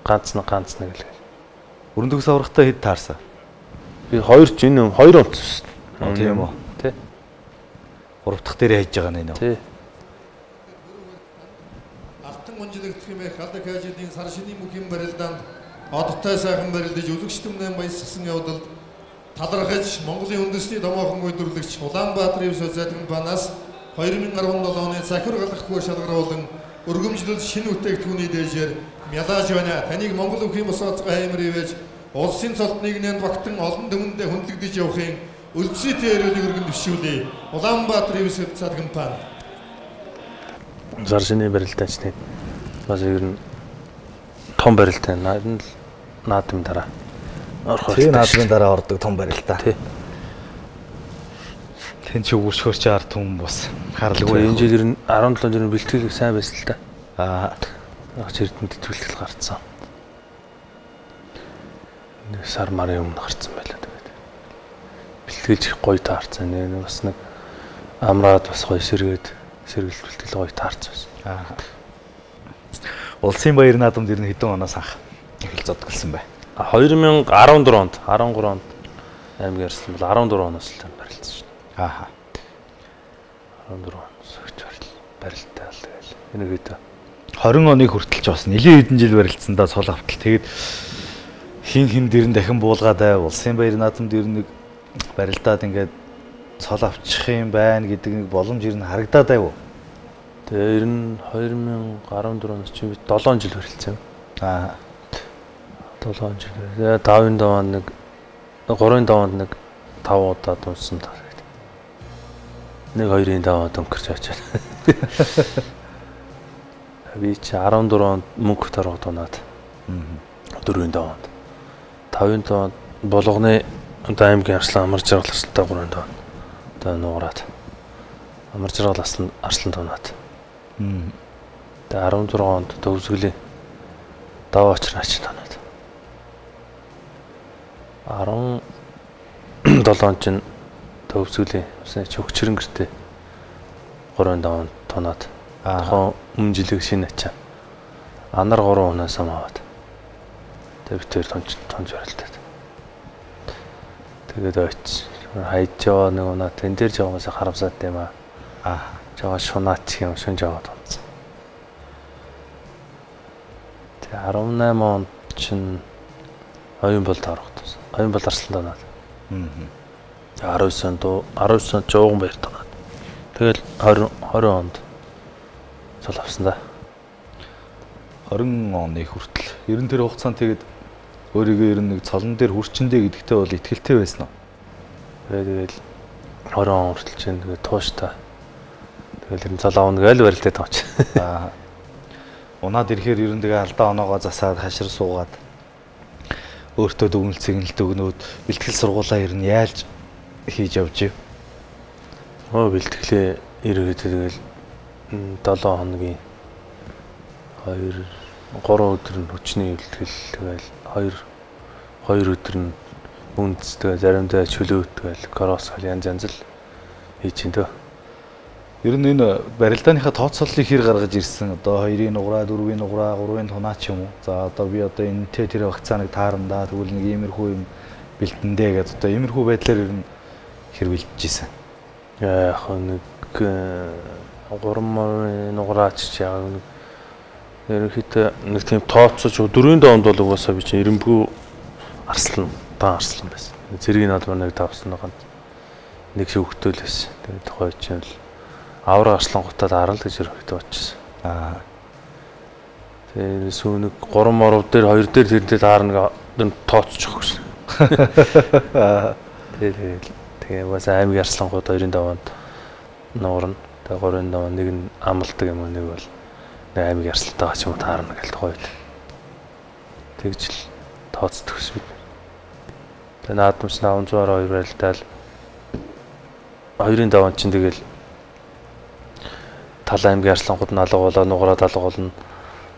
Ганц нэг л. Өрн төгс аврахтаа хэд таарсан? Би хоёр ч энэ хоёр унтсан шүү дээ. Тийм үү? Тий. Гурав дахь дээр хайж байгаа нэ. Тий. Алтан унжлагдах хэмээх гал дахиажидын сар шинийн мөхийн барилдаанд одтой сайхан барилдаж үзэгчдэн баясгсан явдалд талархаж Монголын үндэсний томоохон үйлдвэрлэгч Улаанбаатарын социал компаниас 2017 оны захир галахгүй шалгаруулан өргөмжлөл шинэ бүтээгдэхүүний дээжээр мялааж байна. Таныг Монгол өвхийн бус онцгой хаймар ивэж улсын цолт нийгнэнд багтан олон түмэндээ хүндлэгдэж явахын өлзий эрүүлийг өргөн дэвшүүлье. Улаанбаатарын социал компани. Сар шинийн барилдаачны бас ер нь том барилдаа нь л наадмын дараа орох Тийм наадмын дараа ордог том барилдаа. Тий. Тэн чи өгөрчхөр чи ард түмэн бас харалгүй. Энэ жил ер нь 17 жил бэлтгэл сайн байсан л да. Аа. Агч Эрдэнэт бэлтгэл гарцсан. Нэг сар марын өмнө гарцсан байлаа тэгээд. Бэлтгэлж их гоё таарсан. Нэг бас нэг амраад бас гоё сэргээд сэргэлт бэлтгэл гоё таарсан байсан. Аа. Улсын баяр наадамд ер нь хэдэн оноос анх эхэлж зодглсон бай? 2014 онд 13 онд аймаг ярьсан бол 14 оноос л барилдсан шүү дээ. Аа. 14 оноос их барилтаа л тэгэл. Ерөнхийдөө 20 оныг хүртэл ч бас нэлээд хэдэн жил барилцсан да цол автал. Тэгээд хин хин дэр нь дахин буулгаад байв. Улсын баяр наадам дээр нэг барилдаад ингээд цол авчих юм байна гэдэг нэг боломж ер нь харагдаад байв. Тэгээ ер нь 2014 оноос чи би 7 жил барилцсан. Аа 7 жил. Тэгээ 5-ын даваанд нэг 3-ын даваанд нэг 5 удаа дунсан таа. Нэг 2-ын даваанд өнгөрч очоод. Би чи 14 онд мөнгө тарга дунаад. 4-ийн даваанд. 5-ын даваанд Булганы одоо аймгийн арслан амар жаргал арслантай 3-ын даваанд. Одоо нуураад. Амар жаргал арслан дунаад. Тэгээ 16 онд төвсгөлийн даваа очрын ачин дунаад. 17 онд чинь төвсгөлийн усны чөгчрөн гэртээ 3-ын даваанд тунаад. Тухайн өмнө жилиг шинэ ачаа. Анар 3 хүнээс аваад. Тэгээ бид хоёр тунж барилдаад. Тэгээд ойц хайж яваа нэг унаа тэн дээр жоогоос харамсаад юм аа. Жоо шунаач юм шүн жоо тунцсан. Тэгээ 18 онд чинь оюун бол тарах тус. Оюун бол арслан доноод. 19 онд 19 онд жууган баяр тоноод. Тэгэл 20 онд цол авсан да. 20 оны хүртэл. Ер нь тэр хугацаанд тэгээд өөрийгөө ер нь нэг цолон дээр хүрчэндээ гэдэгтээ бол итгэлтэй байсан уу? Тэгэл 20 он хүртэл чинь тэгээд тууштай. Тэгэл ер нь цол авна гэж барилдаад байгаа чи. Аа. Унаад ирэхээр ер нь тэгээ алдаа оноогоо засаад хашир суугаад өөртөө дүгнэлт цэгнэлт өгнөөд бэлтгэл сургуулаа ер нь яаж хийж явж ив? Бэлтгэлээ ерөөдөө тэгэл 7 хоногийн 2 3 өдөр нь хүчний бэлтгэл тэгэл 2 өдөр нь үндэс тэгэл заримдаа чөлөө тэгэл кросс гал янз янз л хийж чинь төө. Ер нь энэ барилдааныхаа тооцооллыг хэр гаргаж ирсэн? Одоо 2-ын нуграа, 4-ийн нуграа, 3-ын тунаа ч юм уу. За одоо би одоо энэтэй тэр вакциныг таарна да. Тэгвэл нэг иймэрхүү юм бэлтэндээ гэдээ одоо иймэрхүү байдлаар ер нь хэр бэлтэж исэн? Яг нэг 3-ын нуграач ч яг нэг ерөнхийдөө нэг тийм тооцож 4-ийн донд бол угаасаа би чинь эренбүү арслан дан арслан байсан. Зэргийн наадмаар нэг тавсан ганц нэг шүүхтэл байсан. Тэгээд тухай чинь л авраг арслан гутаад арал гэж ерөнхийдөө очсон. Аа. Тэгээд сүүн нэг 3 моров дээр 2 дээр тэрнтэй таарна нэг тооцож өгсөн. Тэгээд тэгээ угаасаа аймгийн арслангууд 2-ын даваанд нуурна. Тэгээ 3-ын даваа нэг нь амладаг юм уу нэг бол нэг аймгийн арслантайгаа ч юм уу таарна гэл тухай үед. Тэгж л тооцдог ш бид. Тэгээ наадамч 502 барилдаал 2-ын даваанд чинь тэгэл тал аймгийн арслангууд нь алгуулаа, нугараад алгуулна.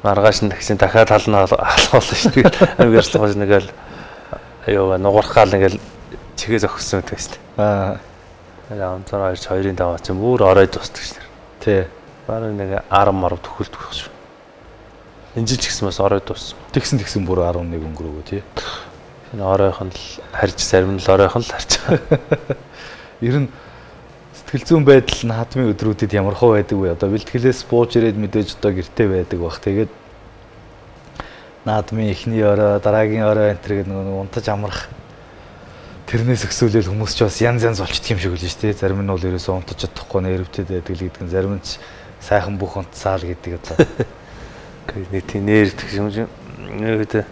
Маргааш нь тэгсэн дахиад тал нь алгуулна шүү дээ. Аймгийн арслангууд нэгэл аюу нугарах гал ингээл чигээ зогссон гэдэг шүү дээ. Аа. 502 2-ын даваа чинь бүр орой дуустдаг шүү дээ. Тий. Бараг нэг 10 марав төхөлдөх байх шүү. Энэ жил ч гэсэн бас орой дууссан. Тэгсэн бүр 11 өнгөрөөгөө тий. Энэ оройхон л харж зарим нь л оройхон л харж байгаа. Ер нь сэтгэл зүйн байдал наадмын өдрүүдэд ямар хөө байдаг вэ? Одоо бэлтгэлээс бууж ирээд мэдээж одоо гэртээ байдаг бах. Тэгээд наадмын эхний орой, дараагийн орой энэ төр гэдэг нэг унтаж амрах тэрнээс өксөөлөл хүмүүс ч бас янз янз болчдөг юм шиг үлээ шүү дээ. Зарим нь бол ерөөсөө унтаж чадахгүй нервтэй байдаг л гэдэг нь, зарим нь ч сайхан бүх унтсаал гэдэг одоо. Нэг тийм нэрдэх юм шиг нэрдэ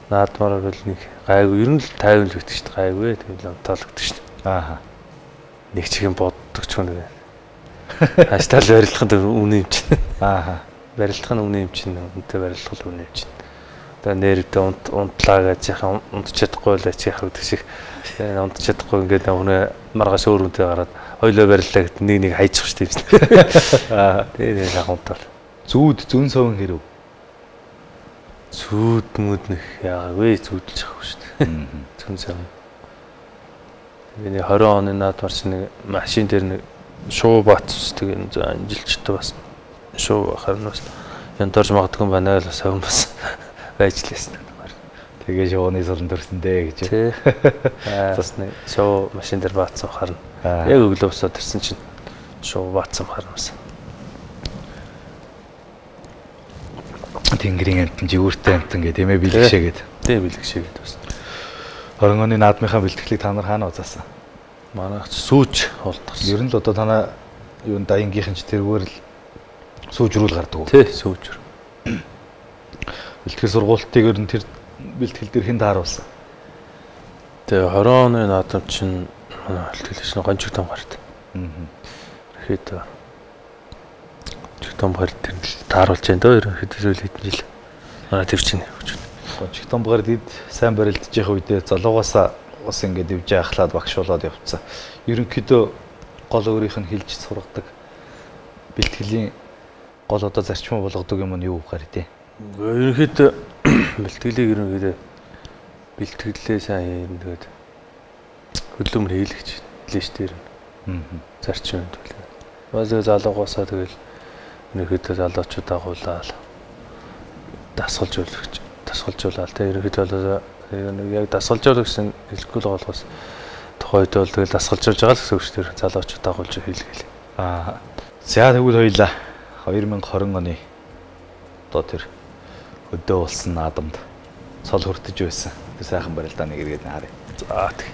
наадмаар бол нэг гайгүй ер нь л 50 л гэдэг шүү дээ. Гайгүй тэгэл унтаал гэдэг шүү дээ. Аа. Нэг чих юм боддог ч юм нэг. Хаштал барилдах нь үнэ юм чинь. Аа. Барилдах нь үнэ юм чинь, үнэтэй барилдах л үнэ юм чинь. Тэгээ нэрдэ унтлаа гэж яхаа унтж чадахгүй л чи яхаа гэдэг шиг унтж чадахгүй ингээд өнөө маргааш өөр үнтэй гараад хоёлоо бариллаа гэт нэг нэг хайчих шүү дээ. Аа. Тэгээ яг унтаал. Зүүд зүүн совин хэрв. Зүүд мүд нэх яагаагүй зүүдэлж авах шүү дээ. Зүүн совин. Би нэг 20 оны наадмаар чи нэг машин дээр нэг шуу бац тэгээ энэ жилчтэй бас шуу харин бас янтарж магадгүй байна л совин бас байж лээсэн. Тэгээ шууны солон төрсөн дээ гэж. Тий. Бас нэг шуу машин дээр баацсан харна. Яг өглөө босоод ирсэн чинь шуу баацсан харна бас. Тэнгэрийн амтан, жигүүртэй амтан гэх тийм бэлгшээгээд. Тийм бэлгшээгээд бас. 20 оны наадмынхаа бэлтгэлийг та нар хаана уцаасан? Манайх сүүж болдгосон. Ер нь л одоо танаа юун даянгийнхэн ч тэргээр л сүүжрүүл гардаг уу? Тий, сүүжрүү. Бэлтгэл сургуультыг ер нь тэр бэлтгэл дээр хэн тааруулсан? Тэгээ 20 оны наадам чинь манай бэлтгэлч нь Гончиг том гарт. Ерхэд Гончиг том гарт тэр нь тааруулж байна дөө ерөнхийдөө сүүл хэдэн жил. Манай тэр чинь явж байна. Гончиг том гарт эд сайн барилдаж явах үедээ залуугаасаа бас ингээд ивжээ ахлаад багшуулаад явцсан. Ерөнхийдөө гол өөрийнх нь хэлж сургадаг бэлтгэлийн гол одоо зарчим болгодог юм нь юу гар тий? Ерөнхийдөө бэлтгэлийг ерөнхийдөө бэлтгэлээ сайн юм тэгээд хөдөлмөр хийлгэж лээ шүү дээ. Зарчим юм тэгэл. Бас залуугаасаа тэгэл ерөнхийдөө залуучууд агуулаад дасгалжуулаад тэ ерөнхийдөө бол яг дасгалжуул гэсэн хэлэхгүй л болохоос тухайд бол тэгэл дасгалжуулж байгаа л гэсэн үг шүү дээ. Залуучууд агуулж хийлгээл. Аа. За тэгвэл хоёлаа 2020 оны одоо тэр хөдөө болсон наадамд цол хүртэж байсан. Тэр сайхан барилдааныг эргээд харъя. За тэг.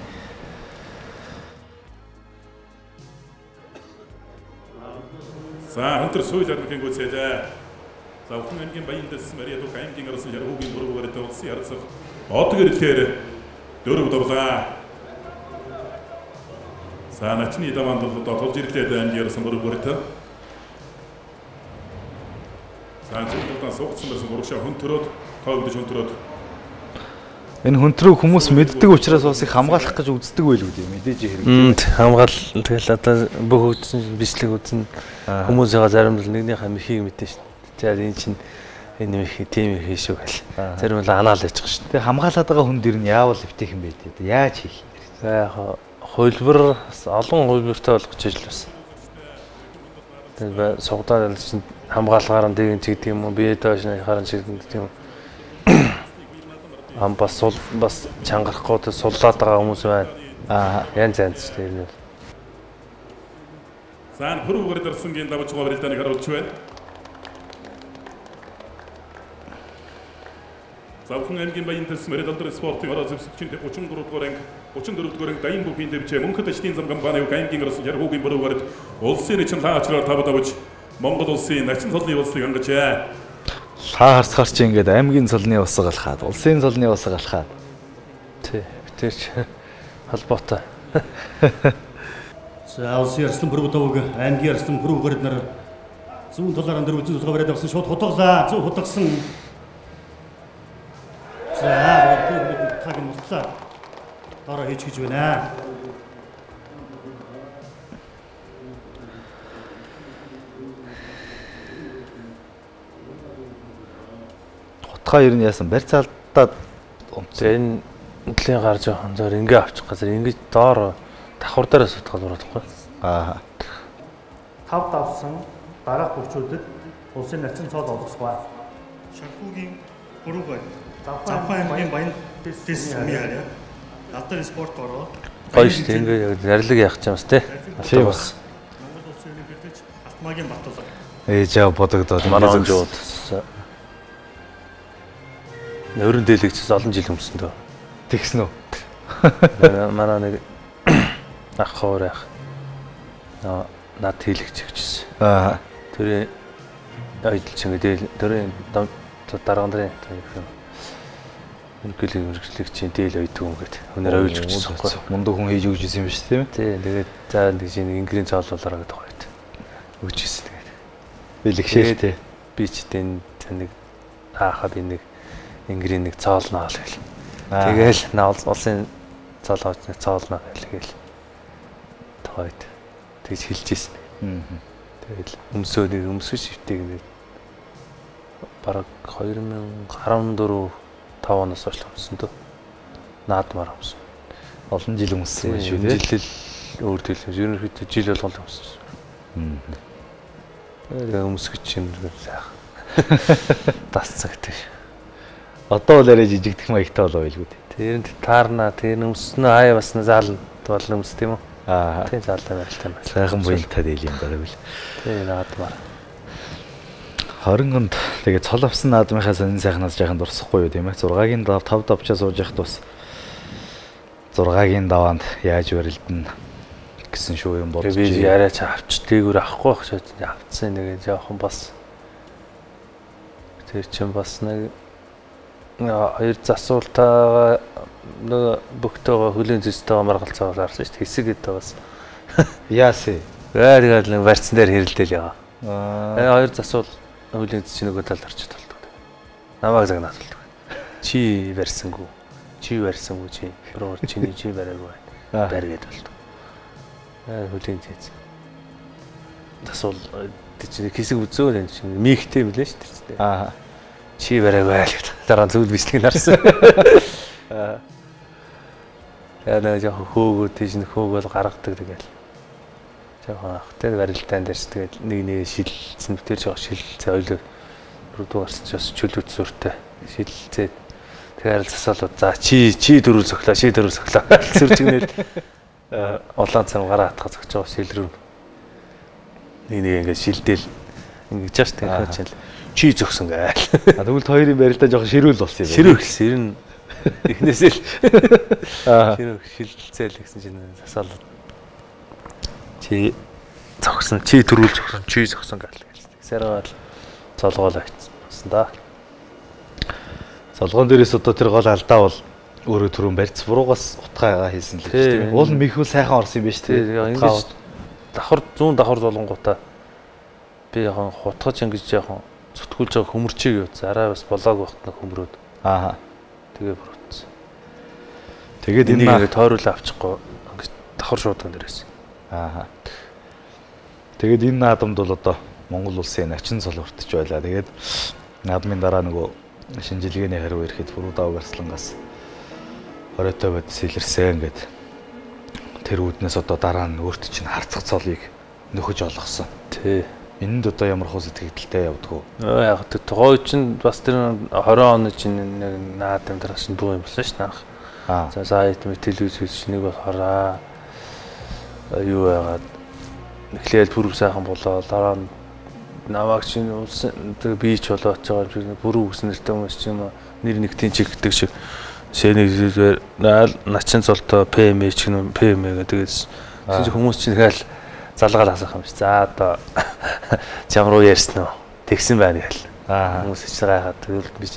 За хөнтөр сүүл армхийн гүйцээлээ. За Өвхөн аймгийн Баян дэс Мария Дух аймгийн арсан Ярхүүгийн бүрүүгээр улсын ярцах од гэрлээр 4 дурлаа. За начны даваанд бол одоо тулж ирлээ аймгийн арсан бүрүүгээр. За зөвхөн суугдсан байсан урагшаа хөнтрөөд тоогдож хөнтрөөд. Энэ хөнтрөөг хүмүүс мэддэг учраас бас их хамгаалах гэж үздэг байлгүй дээ мэдээж хэрэг. Хамгаал тэгэл одоо бүх үзсэн бичлэг үзэн хүмүүсийн зарим л нэгнийхээ мехийг мэдэн шин. За энэ чинь энэ мехи тийм мехи шүү гэл. Зарим л анаал яж байгаа шин. Тэгээ хамгаалаад байгаа хүн дэр нь яавал эвтэх юм бэ те. Яаж хийх юм бэ? За яг хувилбар олон хувилбартай болгож ижил бас. Тэгээ сугадаа чинь хамгаалгаар нь дэгэн ч гэдэг юм уу, бие доош нь харан ч гэдэг юм. Ам бас сул бас чангарахгүй тэ суллаад байгаа хүмүүс байна. Аа янз янз ч тэр нь. За хөрвөгөр дэрсэнгийн давж байгаа барилдааныг харуулж байна. За Өвхөн аймгийн Баян дэс Мария Далдар спортын ороо зэвсэгчийн 33 дугаар анги 34 дугаар анги Даян бүхийн дэвжээ Мөнхөд ажлын зам компани аймгийн орсон Ярхүүгийн бүрүүгээр улсын нэчин лаачлаар 5 давж Монгол улсын начин цолны улсыг хангажээ. Лаа харцгаар чи ингээд аймгийн цолны усаг алхаад, улсын цолны усаг алхаад. Тий, битэрч холбоотой. За улсын арслан бүрүү аймгийн арслан бүрүүгээр нар зүүн талаар өндөр үзэн тулгаа бариад авсан шууд хутгалаа. Зүү хутгасан. За бүрүү таг нь мутлаа. Дараа хийж гэж байна. Утгаа ер нь яасан барьцаалдаад энэ нөлийн гарч явах зөөр ингээ авчих газар ингэж доор давхар дээр сутгал ороод байхгүй. Аа. 5 давсан дараах бүрчүүдэд улсын начин цол олгосгоо. Шархуугийн бүрүүгээр Завхан аймгийн Баян дэс сумын харьяа Алдар спорт ороо. Гоё шүү дээ. Ингээ яг зарлиг яах ч юм бас тий. Тийм бас. Монгол улсын ерөнхийлөгч Алтмаагийн Батулга. Ээж аа бодогдоод манай жууд. Нөрөн дээлэгчээс олон жил өмсөн дөө. Тэгсэн үү? Манай нэг ах хоор ах. Над хийлэгч гэжсэн. Аа. Тэр ажилч ингээ дээл төрийн дарга нарын юм. Ерөнхийлөг мэргэжлэгчийн дээл ойдгүй юм гээд өнөр ойлж өгчихсэн байхгүй. Мундаг хүн хийж өгч ирсэн юм биш тийм ээ? Тий, тэгээд за нэг чинь ингэрийн цоолуулаараа гэдэг хоёрт өгч ирсэн тэгээд. Бэлгшээл тий. Би ч тэн нэг аахаа би нэг ингэрийн нэг цоолноо л гэл. Тэгээл улсын цоол авч нэг цоолноо гэл. Тойд тэгж хэлж ирсэн. Тэгэл өмсөө нэг өмсөж шивтэйг нэг бараг 2014 5 оноос хойш өмсөн дөө. Наадмаар өмсөн. Олон жил өмссөн байх шүү дээ. Жил л өөр тэл. Ерөнхийдөө жил болгон өмссөн. Тэгээ өмсгөч юм сайхан. Дасцсан гэдэг. Одоо бол арай жижигдэх маягтай болоо байлгүй дээ. Тэрэнд таарна, тэр өмснө хаяа басна заална бол өмс тийм үү? Аа. Тийм заалаа барилтай байна. Сайхан буянтай дээл юм даа тэгвэл. Тийм наадмаар. 20 онд тэгээ цол авсан наадмынхаа сонин сайхнаас жаахан дурсахгүй юу тийм ээ. 6-гийн 5 давчаа сууж яхад бас 6-гийн даваанд яаж барилдана гэсэн шүү юм бодож. Би яриач авч дээгүүр авахгүй байх шээ. Авцсан нэг жоохон бас тэр чинь бас нэг хоёр засуултайгаа нэг бөхтэйгээ хөлийн зүйстэйгээ маргалцаагаар харсан шүү дээ. Хэсэг гэдэг бас яасан. Тэгээд нэг барьцсан дээр хэрэлдээл яваа. Хоёр засуул хөлийн зүйс нөгөө талд орчод болдог. Намайг загнаад болдог. Чи барьсангүй. Чи барьсангүй чи. Буруу чиний чи бариагүй. Барь гээд болдог. Хөлийн зүйс. Засуул чинь хэсэг үзөө энэ чинь михтэй юм лээ шүү дээ. Аа. Чи бариагүй айл гэдэг. Дараа нь зүйл бичлэг харсан. Тэгээ нэг жоохон хөөгөө тийш нь хөөгөөл гаргадаг тэгэл. Жоохон ах тэр барилдаан дээрс тэгэл нэг нэг шилэлцэн тэр жоох шилэлцээ ойлоо рүү гарсан ч бас чөлөөт сүртэй шилэлцээ. Тэгэхээр л засаалууд за чи дөрөв цоглоо чи дөрөв цоглоо сүржигнэл улаан цам гараа хатгаа зогч байгаа шил рүү нэг нэг ингээд шилдээл ингэж яаш тэр чинь чи зөгсөн гээл. А тэгвэл хоёрын барилдаа жоохон ширүүл болсон юм байна. Ширүү гэсэн ер нь эхнээсээ л ширүү шилэлцээл гэсэн чинь засаал чи зогсон чи төрүүл зогсон чи зогсон гээл. Тэгсээр бол золгоол очсон да. Золгоон дээрээс одоо тэр гол алдаа бол өөрөө түрүүн барьц буруугаас утгаагаа хийсэн л гэж тийм ээ. Уул нь мэхүүл сайхан орсон юм байна шүү дээ. Ингэж давхар зүүн давхар золонгуудаа би яхан хутгаж ингэж яхан зүтгүүлж байгаа хөмөрчийг юу зараа бас болоог багт нэг хөмрөөд. Аа. Тэгээ буруутсан. Тэгээд энэ ингэ тойруулаа авчихгүй ингэж давхар шуудан дээрээс. Аа. Тэгээд энэ наадамд бол одоо Монгол улсын начин цол хүртэж байлаа. Тэгээд наадмын дараа нөгөө шинжилгээний хариу ирэхэд Бүрүү Давг Арслангаас 20-той бодис илэрсэн гэд тэр үүднээс одоо дараа нь өөрт чинь харцах цолыг нөхөж олгосон. Тий. Энэнд одоо ямар хөө сэтгэгдэлтэй явдгүү? Яг тэр гой чинь бас тэр 20 оны чинь нэг наад амьдрах чинь дүү юм болсон шүү дээ. За сайт мэт телевиз хийж нэг болохоор юу яагаад эхлээл бүрүү сайхан болоо дараа нь намайг чинь улсын тэр би ч болоо очиж байгаа юм шиг бүрүү гэсэн нэртэй хүмүүс чинь нэр нэгтийн чиг гэдэг шиг шэнийг зүгээр начин цолтой ПМ ч гэнэ ПМ гэдэг чинь хүмүүс чинь тэгэл залгаал асах юм шиг. За одоо чам руу ярьсан уу? Тэгсэн байна гэл. Хүмүүс ч гайхаад тэгвэл би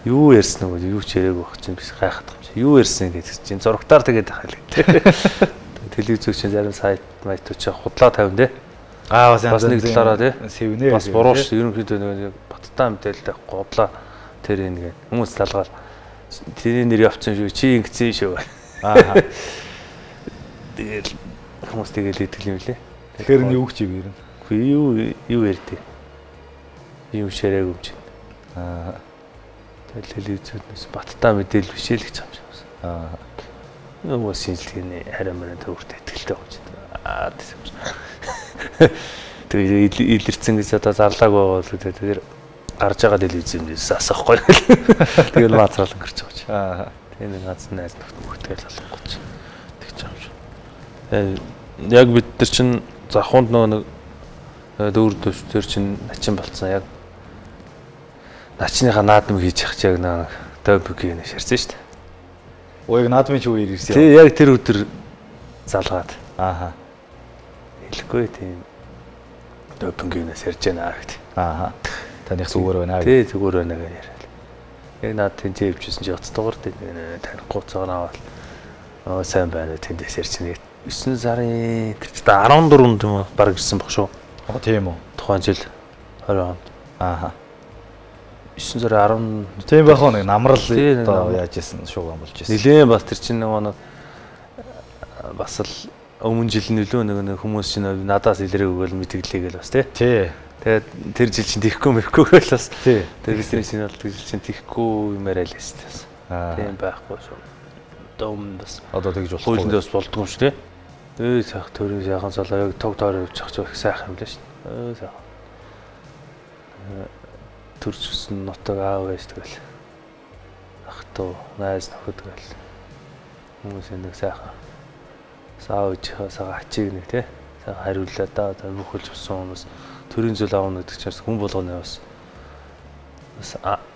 юу ярьсан уу юу ч яриаг байх чинь би гайхаад юм чи. Юу ярьсан гэдэг чинь зурагтаар тэгээд ахал гэдэг. Телевиз чинь зарим сайт майтуу чи худлаа тавина те. Аа бас нэг талаараа те. Сэвнэ. Бас буруу ш. Ерөнхийдөө нэг баттаа мэдээлэлтэй худлаа тэр энэ гэх. Хүмүүс залгаал тэрний нэр явцсан шүү. Чи ингэсэн шүү. Аа. Тэгэл хүмүүс тэгэл итгэл юм лээ. Тэгэхээр нь юу гэж юм ер нь? Үгүй юу ярьдээ. Юм ширээгүй юм чинь. Аа. Тэгэл телевизүүднээс баттаа мэдээлэл биш л гэж юм шиг байна. Аа. Нөгөө шинжилгээний харин марын төвөрт итгэлтэй байгаа юм чинь. Аа тийм. Тэгээ илэрсэн гэж одоо зарлаагүй байгаа бол тэр гарч байгаа телевизээс асахгүй. Тэгэл маацрал өнгөрч байгаа чи. Аа. Тэгээ нэг ганц найз нөхд мөхтгэл алахгүй чи. Тэгж байгаа юм шиг. Яг бид нар чинь завхуунд нөгөө нэг дүүр төвчдөр чинь начин болцсон. Яг начныхаа наадам хийж явах чи яг нэг допинг нэг ширсэн шүү дээ. Оо яг наадмын чи үеэр ирсэн. Тий, яг тэр өдөр залгаад. Ааха. Хэлэхгүй тийм допингээс ярьж байна гэдэг. Ааха. Таных зүгээр байна. Тий, зүгээр байна гэж яриад. Яг наад тэнцээ өвчсөн чи оц дугаар танихгүй цаагаар аваад аа сайн байна тэндээс ярьж байна. 9 сарын тэр чинь 14-нд юм уу баг ирсэн баг шүү. Аа тийм үү. Тухайн жил 20 онд. Ааха. 9 сарын 10 тийм байх уу нэг намрал одоо яаж исэн шууган болж исэн. Нилээн бас тэр чинь нөгөө нэг бас л өмнө жил нөлөө нэг хүмүүс чинь надаас илрээгүй гэл мэдгэлээ гэл бас тий. Тий. Тэгээд тэр жил чинь тийхгүй мэхгүй гэл бас. Тий. Тэр бидний чинь бол тэр жил чинь тийхгүй юм яриа л байсан бас. Тийм байхгүй шүү. Одоо өмнө бас одоо тэгж болохгүй. Хуулинд бас болдгоо юм шүү тий. Өө сайх төрийн сайхан цолоо яг тог тоор явчих ч их сайхан юм лээ шүү. Өө сайхан. Төрж өссөн нутаг аав ээж тэгэл. Ах トゥ найз нөхөд гэл. Хүмүүс нэг сайхан. Саа ээжийнхээ сага ачиг нэг тий. Хариуллаа да. Бүх хөлж авсан хүмүүс төрийн зүйл аавна гэдэг чинь хүн болгоно бас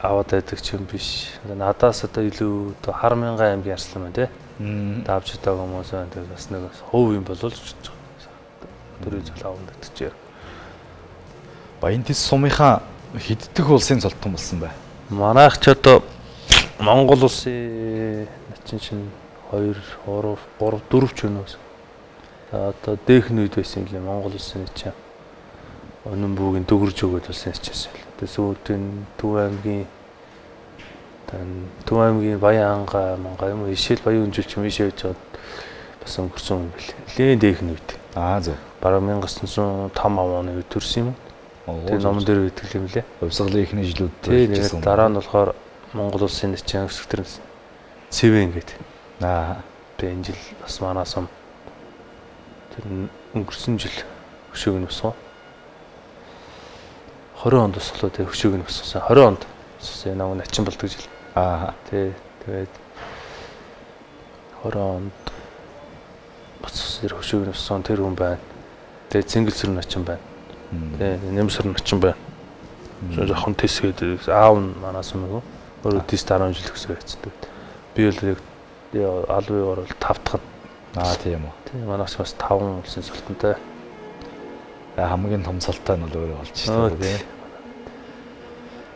аваад байдаг ч юм биш. Надаас одоо илүү одоо хар мянган аймгийн арслан байна тий. Давж удааг хүмүүс байна. Тэгээд бас нэг хувь юм болол төрийн зүйл аавна гэдэг чинь. Баянтэс сумынхаа хэддэх улсын цолтон болсон бай. Манайх ч одоо Монгол улсын начин чинь 2 3 3 4 ч юм уу. Одоо дээхэн үед байсан юм лээ. Монгол улсын чинь Өнөн бүүгийн дөгөрж өгөөд улсын чийсэн л. Тэгээ сүүлд нь Төв аймгийн Баян ханга мангай юм ишэл Баян өнжил ч юм ишээ гэж бас өнгөрсөн юм бэл. Лэн дээхэн үед. Аа зөв. Бараг 1905 оны үед төрсөн юм. Тэгээ номон дээр байдаг юм лээ. Хувьсгалын эхний жилүүд хэлжсэн. Дараа нь болохоор Монгол улсын начин өсгтөр Цэвэн гэдэг. Аа. Тэгээ энэ жил бас манай сум тэр өнгөрсөн жил хөшөөг нь босгоо. 20 онд босглоо тэгээ хөшөөг нь босгосон. 20 онд босгосон. Энэ начин болдог жил. Аа. Тий. Тэгээд 20 онд босгосон тэр хөшөөг нь босгосон тэр хүн байна. Тэгээд Цэнгэл сүрэн начин байна. Тий. Нэмсэр начин байна. Жохон тэсгээд аав нь манай сум нөгөө өөрөө тэс 10 жил төгсөө байсан. Тэгээд би бол яг албан ёсоор 5 дахь нь. Аа тийм үү. Тий. Манайх бас 5 улсын султантай. Хамгийн том цолтой нь бол өөрөө болж шүү дээ.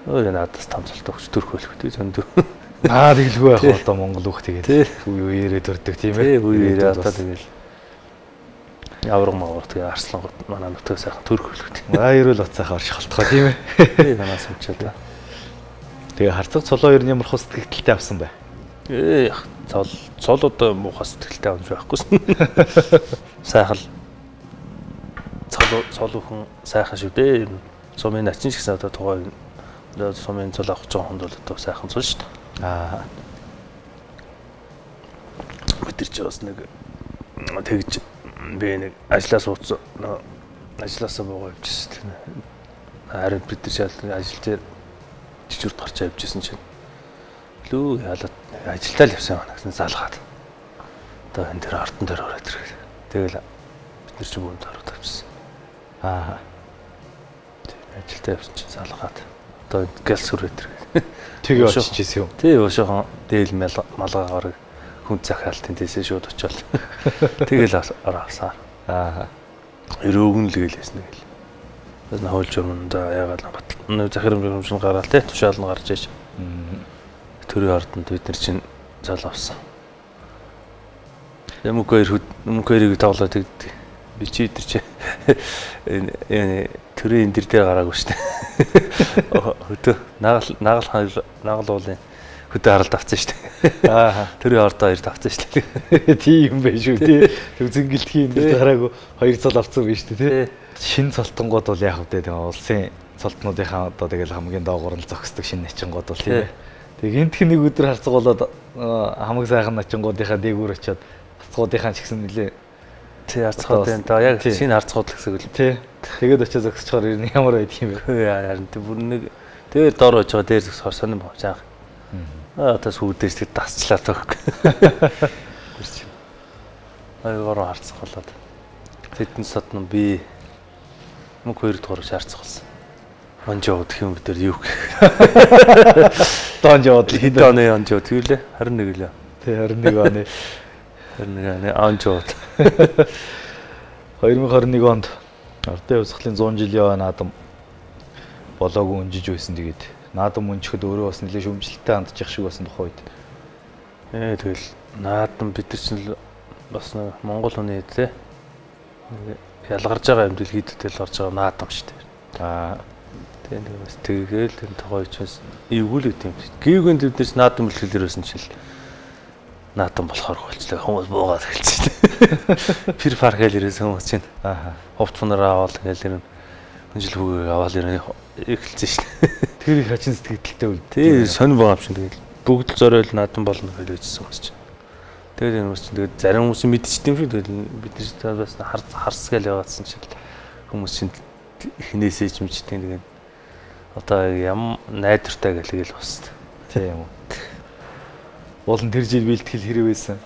Өөрөө надаас том цолтой өгч төрөх байлгүй тий зөндөө. Аа тэгэлгүй байх одоо Монгол хүүхд тэгээд үе үеэрээ төрдөг тийм ээ. Тий үе үеэрээ одоо тэгэл авраг мавраг тэгээ арслан гот манай нутгаа сайхан төрөх байлгүй тий. Аа ерөөл бат сайхан орших болтгоо тийм ээ. Тий манаас өмчөө та. Тэгээ харцаг цолоо ер нь ямар хөө сэтгэлтэй авсан бай. Яг цол одоо муухай сэтгэлтэй авч байхгүйсэн. Сайхан цол бүхэн сайхан шүү дээ. Сумын начин ч гэсэн одоо тухайн сумын цол авах гэж байгаа хүнд бол одоо сайхан цол шүү дээ. Аа. Бид нар ч бас нэг тэгж би нэг ажлаа суудсан. Ажлаасаа буугаа явчихсан. Харин бид нар шал ажил дээр чичүрт гарч явжсэн чинь лүү ялаад ажилдаа л явсан байна гэсэн залгаад. Одоо энэ дээр ардн дээр ороод ирэхэд. Тэгэл бид нар ч бүүнд ороод авчихсан. Аа. Ажилдаа явсан чинь залгаад. Одоо гэлс хүрээд ирэхэд. Тэгээ очиж исэн юм. Тий, өшөөхөн дээл малгайгаар хүн захиалтын дэсээ шууд очиод. Тэгэл ороо авсан. Аа. Өрөөгн л гэлээсэн гэл. Бас хууль журам за яагаад батал. Захирам журамшин гараал те тушаал нь гарч иж. Төрийн ордонд бид нар чинь зал авсан. Мөнх хоёрыг тоглоод тэгдэг. Би чи тэр чи энэ төрийн энэ дэр дээр гараагүй шүү дээ. Хөдөө нагал уулын хөдөө харалт авсан шүү дээ. Аа. Төрийн ордоо хоёр авсан шүү дээ. Тийм юм байна шүү тий. Төв зингэлтгийн энэ дэр гараагүй хоёр цол авсан байх шүү дээ тий. Шин цолтонгууд бол яг үгүй тийм улсын цолтнуудынхаа одоо тэгэл хамгийн доогуур нь зогсдог шин начингууд бол тийм ээ. Тэг энтх нэг өдөр харцгуулаад хамаг сайхан начингуудынхаа дээгүүр очиод харцгуудынхаа ч гэсэн нэлээ тий харцгууд энэ яг шинэ харцгууд л гэсэн үг л тий. Тэгээд очиод зогсчихоор ер нь ямар байдаг юм бэ? Харин тий бүр нэг тэгээд дор очиж байгаа дээр зогсохоор сонирн бов жаах. Аа одоо сүүдээс тэг дасчлаа төгөх. Тэр чинь. Аягаар харцгуулаад тэдэн содно би мөнх хоёр дугаар харцгуулсан. Онжоо гэх юм бид нар юу гэх. Донжоо хэд оны онжоо тэгэлээ 21 лээ. Тий 21 оны. 21 оны онжоо. 2021 онд Ардын хувьсгалын 100 жилийн наадам болоогүй өнжиж байсан. Тэгээд наадам өнжихэд өөрөө бас нэлээд шүүмжлэлтэй хандчих шиг байсан тухай үед. Тэгэл наадам бид нар чинь бас Монгол хүний тий ялгарч байгаа юм дэлхийд ялгарч байгаа наадам шүү дээ. Аа тийм бас тэгэл тэр тухай учраас эвгүй л гэдэм. Гүйгэн бид нар наадам бэлтгэлээр байсан чинь наадам болохоор болчлаа. Хүмүүс буугаад эхэлсэн шүү дээ. Пир парк хэл ирсэн хүмүүс чинь. Аа. Хувц фунараа аваад ингээл юм хүнжил хүүгээ аваад ирэн эхэлсэн шүү дээ. Тэр их хачин сэтгэлдэлтэй үл. Тий, сонир байгаа юм чинь тэгэл бүгд л зориул наадам болно гэж хэлсэн хүмүүс чинь. Тэгээд энэ хүмүүс чинь тэгээд зарим хүмүүс мэдчихдэг юм шиг тэгэл бид нар бас харс гээл яваадсан чинь хүмүүс чинь эхнээсээ ч мэдчихдэг тэгээд одоо ям найдвартай гэлгээл бас. Тийм үү. Болон тэр жил бэлтгэл хэрэг байсан.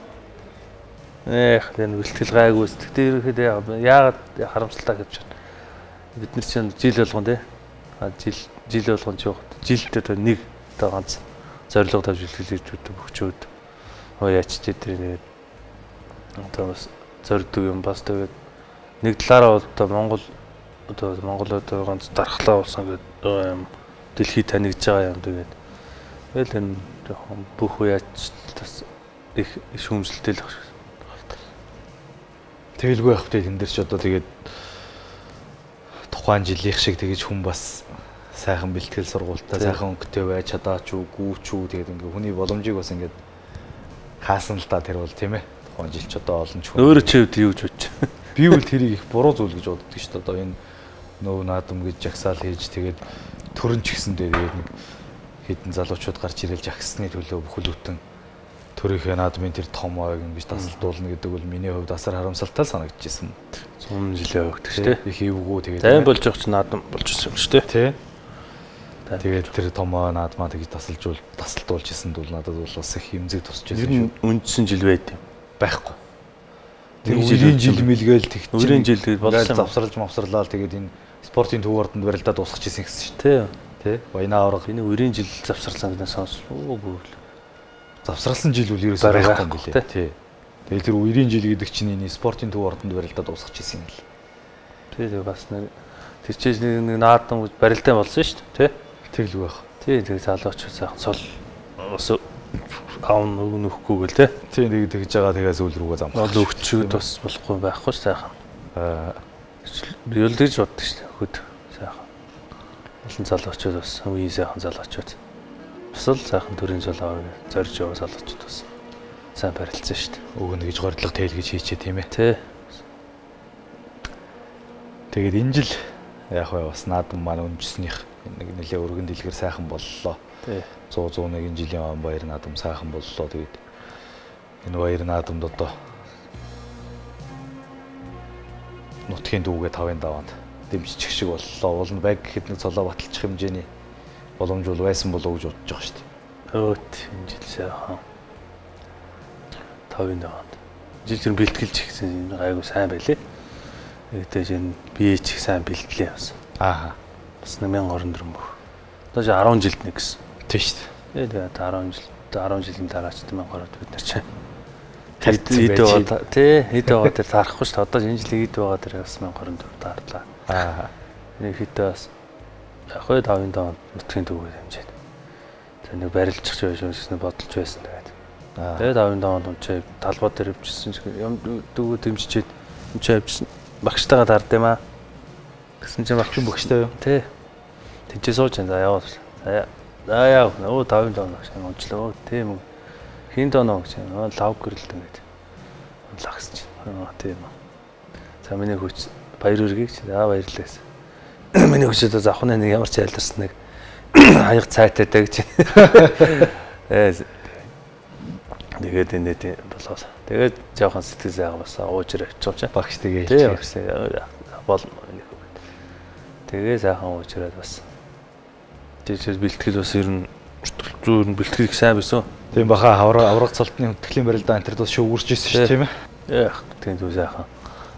Эх, энэ бэлтгэл гайгүй. Тэгтээ ерөнхийдөө яагаад харамсалтай гэж байна. Бид нар чинь жил болгон тий. А жил болгон ч явах. Жилдээ одоо нэг одоо ганц зорилго тавьж бэлтгэл хийж өгдөг бөхчүүд. Яач тий тэр нэг одоо бас зорддог юм бас тэгээд нэг талаараа бол одоо Монгол одоо ганц дархлаа болсон гэдэг юм дэлхийд танигдж байгаа юм тэгээд тэгэл энэ жоохон бүх үеач бас их шүүмжлэлтэй л баг. Тэгэлгүй явах тэ тэн дээр ч одоо тэгээд тухайн жилийнх шиг тэгэж хүн бас сайхан бэлтгэл сургуультай сайхан өнгөтэй байж чадаач уу гүүч үү тэгээд ингээ хүний боломжийг бас ингээд хаасан л да тэр бол тийм ээ. Тухайн жил ч одоо олон ч хүн өөрөө чи хувьд юу гэж бодож байна? Би бол тэрийг их буруу зүйл гэж боддог шүү дээ. Одоо энэ нөө наадам гэж жагсаал хийж тэгээд төрөн ч гэсэндээ тэгээд нэг хэдэн залуучууд гарч ирэл жагсны төлөө бүхэл бүтэн төрийнхээ наадмын тэр том ойг ингэж тасалдуулна гэдэг бол миний хувьд асар харамсалтай санагдчихсэн. 100 жилийн явагддаг шүү дээ. Их эвгүй тэгээд зайн болж явах чинь наадам болж ирсэн юм шүү дээ. Тий. Тэгээд тэр том ой наадмаа тэгж тасалдуулж исэн бол надад бол бас их эмзэг тусч байсан шүү. Үндсэн жил байд юм. Байхгүй. Тэр үеийн жил мэлгээл тэгч. Үеийн жил тэгээд болсон завсралж мавсарлаа тэгээд энэ спортын төв ордонд барилдаа дуусгах гэсэн гэсэн шүү дээ. Тий. Баяна авраг энэ үеийн жил завсарлаа гэдэг сонсоогүй. Завсралсан жил үл ерөөсөө байхгүй юм билээ. Тий. Тэгэл тэр үеийн жил гэдэг чинь энэ спортын төв ордонд барилдаа дуусгах гэсэн юм л. Тий, тэг бас нэг тэр чинь нэг наадам барилдаа болсон шүү дээ, тий. Тэглгүй байх. Тий, тэг залуучууд сайхан цол бас аав өгнөхгүй гэл тий. Тий, нэг тэгж байгаа тэгээ сүүл рүүгээ замхах. Ол өгчүүд бас болохгүй байхгүй ш сайхан. Би л тэгж боддог шүү дээ. Хөхөд сайхан. Олон залуучууд бас үеийн сайхан залуучууд. Бас л сайхан төрийн цол аваа зорж яваа залуучууд бас сайн барилцсан шүү дээ. Өгнө гэж гордлого тэл гэж хийчээ тийм ээ. Тий. Тэгээд энэ жил яг вэ бас наадам маань өнжснийх нэг нэлээ өргөн дэлгэр сайхан боллоо. Тий. 100 101 жилийн он баяр наадам сайхан боллоо. Тэгээд энэ баяр наадамд одоо нутгийн дүүгээ 5-ын даваанд дэмжчих шиг боллоо. Уул нь баг гэхэд нэг цолоо баталчих хэмжээний боломж бол байсан болов уу гэж бодож байгаа шүү дээ. Өөт энэ жил сайхан 5-ын даваанд. Жил тэр бэлтгэлж ихсэн гайгүй сайн байлээ. Тэгтээ энэ бие ч их сайн бэлтлээ бас. Аа. Бас 1024 мөх. Одоо чи 10 жилд нэг гэсэн. Тийм шүү дээ. Тэгээд 10 жилийн дараа ч 1020 бид нар чинь хэд байгаа тий хэд байгаа тэр таарахгүй шүү дээ. Одоо энэ жилийн хэд байгаа тэр бас 1024 таарлаа. Аа. Нэг хэдээ бас яг хөө 5-ын даваанд нутгийн төвөөр хэмжээд. Тэр нэг барилчих байж гэсэн бодолж байсан тэгээд. Тэгээд 5-ын даваанд унчаа талбай дээр явчихсан чинь юм дүүгөө дэмжичээд унчаа явчихсан. Багштайгаа таард юм аа. Гэсэн чинь багш багштай юу? Тий. Тэнцээ сууж энэ за яваа. За за яав. Өө 5-ын даваанд багш унчлаа. Тийм үү. Хин доноо гэж лав гэрэлтэн гэдэг. Лагс чинь. Тийм үү. За миний хүч баяр үргийг чи. За баярлалаа гэсэн. Миний хүч одоо завхны нэг ямар ч айларсан нэг хаяг цайтай даа гэж. Тэгээд энэ болоо. Тэгээд жоохон сэтгэл зайгаа бас уужраа авчих чинь. Багш тэгээ хэлчих. Багш болно нэг. Тэгээ сайхан уужраад бас. Тэгээд бэлтгэл бас ер нь зүүр нь бэлтгэл их сайн байсан. Тийм баха авраг цолтны хүндэтгэлийн барилдаа энэ төр бас шүүгэрч ирсэн шүү тийм ээ. Эх тийм зүг сайхан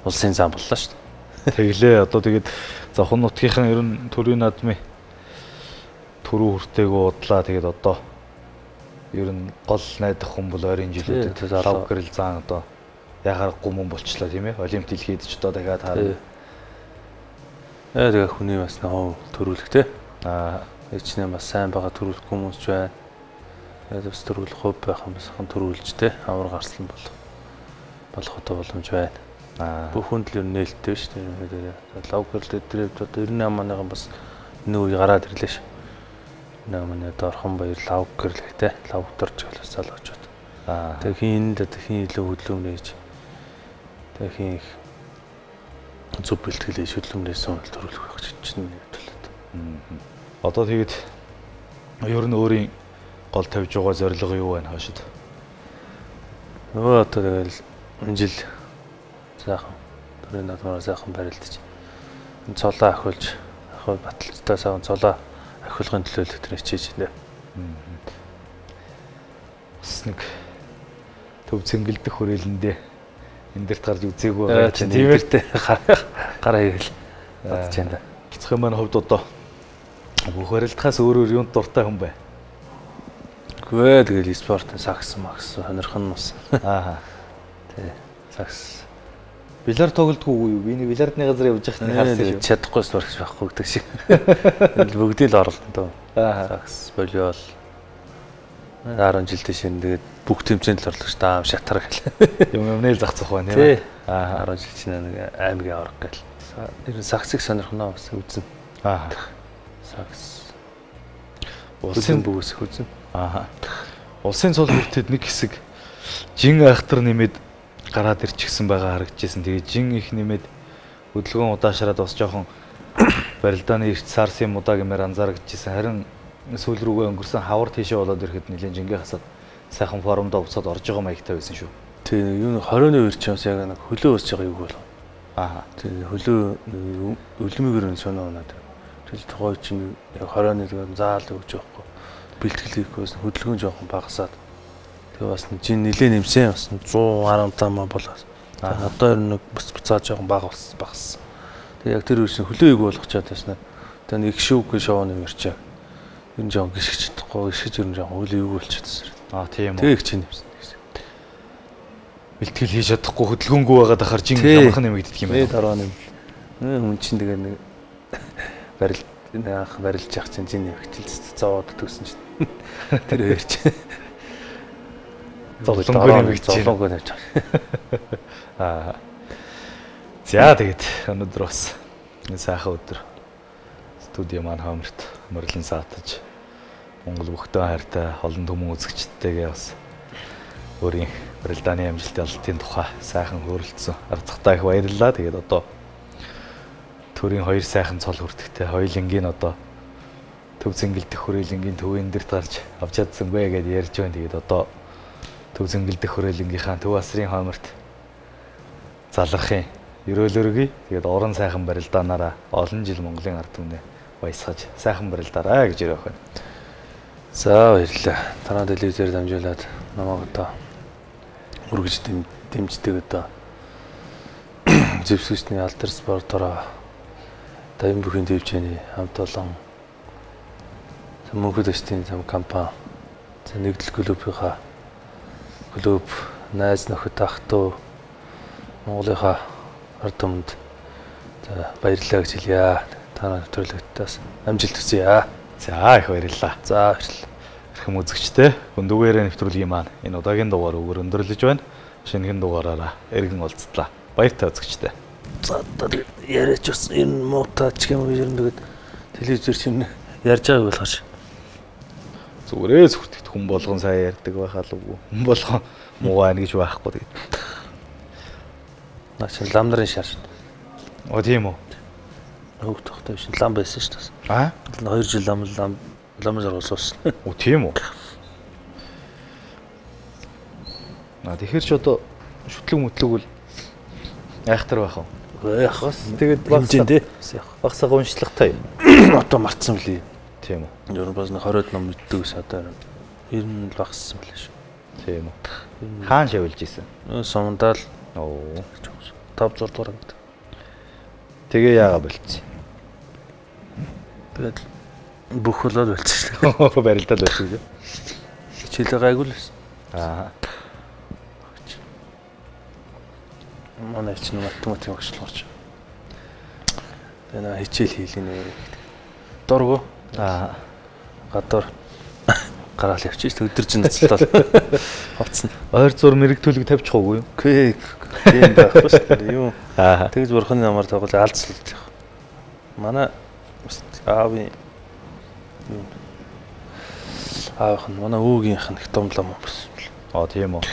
улсын зам боллоо шүү дээ. Тэглээ одоо тэгээд завхан нутгийнхан ер нь төрийн наадмын төрүү хүртээгөө удлаа тэгээд одоо ер нь гол найдах хүн бол ойрын жилүүдэд лав гэрэл зан одоо яхаарахгүй мөн болчлоо тийм ээ. Олимп дэлхийд ч одоо дахиад харна. Тэгээ хүний бас нөө төрүүлэх те. Аа ичнэ бас сайн байгаа төрүүлэх хүмүүс ч байна. Тэгээд бас төрүүлэх хувь байх юм бас хан төрүүлж те авар гарсан болох одоо боломж байна. Аа бүх хүнд л ер нь нээлттэй шүү дээ. Лав гэрэл дээр одоо 98 оныхан бас энэ үе гараад ирлээ шүү. 98 оны одоо Орхон баяр лав гэрэл те лав дорж гэлээс залуучууд. Аа тэг хин энд одоо хин илүү хөдөлгөөн нээж тэг хин их зөв бэлтгэл шөдлөмнөөс нь төрүүлэх байх чинь нэг төлөд. Одоо тэгэд ер нь өөрийн гол тавьж байгаа зорилго юу байна хойшид? Нөгөө одоо тэгэл энэ жил сайхан төрийн наадмаараа сайхан барилдаж энэ цолоо ахиулж ахиул баталцтай сайхан цолоо ахиулгын төлөө тэр хичээж байна. Бас нэг төв цэнгэлдэх хүрээлэндээ Энэ дэрт гарч үзээгүй байгаа чинь тийм ээ. Гараа ивэл бодож байна да. Цэцхэн маань хувьд одоо бүх барилдахаас өөрөөр юунд дуртай хүн бэ? Үгүй ээ, тэгэл спортын сакс макс сонирхон нь бас. Аа. Тий. Сакс. Бильярд тоглодгоо юу? Би нэг бильярдны газар явж байхад харсан шүү. Чадахгүй спорт гэж байхгүй гэдэг шиг. Тэгэл бүгдийг л оролдоно доо. Аа. Сакс, волейбол. 10 жилдээ шинэ тэгээд бүх тэмцээнд л орлоо ш. Даам шатар гэл. Юм юмнээ л зах зах байна тийм ээ. Аа. 10 жил чинь нэг аймгийн авраг гэл. Ер нь саксыг сонирхноо бас үзэн. Аа. Сакс. Улсын бүгээс их үзэн. Аа. Улсын цол хүртэд нэг хэсэг жин айхтар нэмээд гараад ирчихсэн байгаа харагдчихсэн. Тэгээд жин их нэмээд хөдөлгөөн удаашраад бас жоохон барилдааны эрт сарсын мудаа гэмээр анзаарагдчихсэн. Харин сүүл рүүгээ өнгөрсөн хавар тийшээ болоод ирэхэд нэлээд жингээ хасаад сайхан формдоо буцаад орж байгаа маягтай байсан шүү. Тий, юу 21 чинь бас яг нэг хөлөө өсөж байгаа юу болов. Аа. Тий, хөлөө өлмөөр нь сонио унаад. Тэгэл тухайн үе чинь яг 21 заал өгч явахгүй. Бэлтгэл хийхгүй байсан. Хөдөлгөөн жоохон багасаад. Тэгээ бас жин нилээ нэмсэн бас 115 маа болоо. Одоо ер нь нэг буц буцаа жоохон бага багассан. Тэгээ яг тэр үеийн хөлөө ийг болгочоод байсан. Тэгээ нэг шүүх шоу нэмэрчээ. Ер нь жоохон гიშгэж чадахгүй, гიშгэж ер нь жоохон хөлөө ийг болчихсон. Аа, тийм үү. Тэгээ их чинь нэмсэн гэсэн. Бэлтгэл хийж чадахгүй хөдөлгөөнгүй байгаад ахаар жин ямархан нэмэгддэг юм байна. Дараа нэм. Хүн чинь тэгээ нэг барил анх барилж явах чинь жин нэмэгчил зовоод төгсөн чинь. Тэр хоёр чинь зовлонгүй нэмэгдэж зовлонгүй нэмж байгаа. Аа. За тэгээд өнөөдөр бас энэ сайхан өдөр студио маань хоморт морилон саатаж Монгол бүхтэн хайртай олон түмэн үзэгчдтэйгээ бас өөрийн барилдааны амжилт ялалтын тухай сайхан хөөрөлдсөн. Арцахтаа их баярлалаа. Тэгээд одоо төрийн хоёр сайхан цол хүртэхтэй хоёулангийн одоо төв зингэлдэх хүрээлэнгийн төвийн дэрт гарч авч чадсангүй гэдээ ярьж байна. Тэгээд одоо төв зингэлдэх хүрээлэнгийнхаа төв асрын хойморт залрахын ерөөлөргий. Тэгээд орон сайхан барилдаанаараа олон жил Монголын ард түмнээ баясгаж сайхан барилдаарай гэж ярих байна. За баярлалаа. Танаа телевизээр дамжуулаад намайг одоо үргэлж дэмждэг одоо зэвсэгчний алдар спортоор дайм бүхийн төвчээний хамт олон мөнхөд өчтийн зам компани за нэгдэл клубийнхаа клуб найз нөхөд ах トゥ Монголынхаа ард түмэнд за баярлалаа гэж хэлье. Та нэвтрүүлэгтээс амжилт хүсье. За их баярлалаа. За баярлалаа. Эрхэм үзэгчдээ гүндүгээрээ нэвтрүүлгийн маань энэ удаагийн дугаар өгөр өндөрлөж байна. Шинэхэн дугаараараа эргэн уулзтлаа. Баяртай үзэгчдээ. За одоо яриач бас энэ муутай ч юм уу ер нь тэгээд телевизээр чинь ярьж байгааг болохоор зүгээрээ зүрхтэд хүн болгон сайн ярьдаг байхаа л үгүй. Хүн болгон муу байна гэж байхгүй тэгээд. Наа чинь лам нарын шар шин. Оо тийм үү. Хөөх тогтой биш лам байсан шүү дээ. Аа? 2 жил лам лам лам жаргалсан. Оо тийм үү. Аа тэгэхээр ч одоо шүтлэг мүтлэг бол айхтар байх уу? Яг бас тэгээд хэмжээндээ багсаа уншлагатай юм. Одоо мартсан билий. Тийм үү. Ер нь бас 20-од ном мэддэг ус одоо ер нь л багассан билээ шүү. Тийм үү. Хаан шавилж исэн? Сумдаа л. Оо. 5 6 дугаар ангид. Тэгээ яага болцсон. Тэгээд бүх болоод болцсон шүү дээ. Барилдаад болсон гэж. Хичээлээ гайгүй л байсан. Аа. Манай чинь математик багш л орч. Тэгээ наа хичээл хийлгэнэ гэдэг. Дургу. Аа. Гадуур гараал явчих шүү. Өдөр чинь ноцлол. Хоцсон. Ойр зур мэрэг төлөг тавьчих уугүй юу? Үгүй. Тийм байхгүй шүү дээ. Юу. Аа. Тэгж бурхны намар тоглож алдсалж явах. Манай аавын юу аавынх нь манай өвгийнх нь их том лам байсан. Аа тийм үү.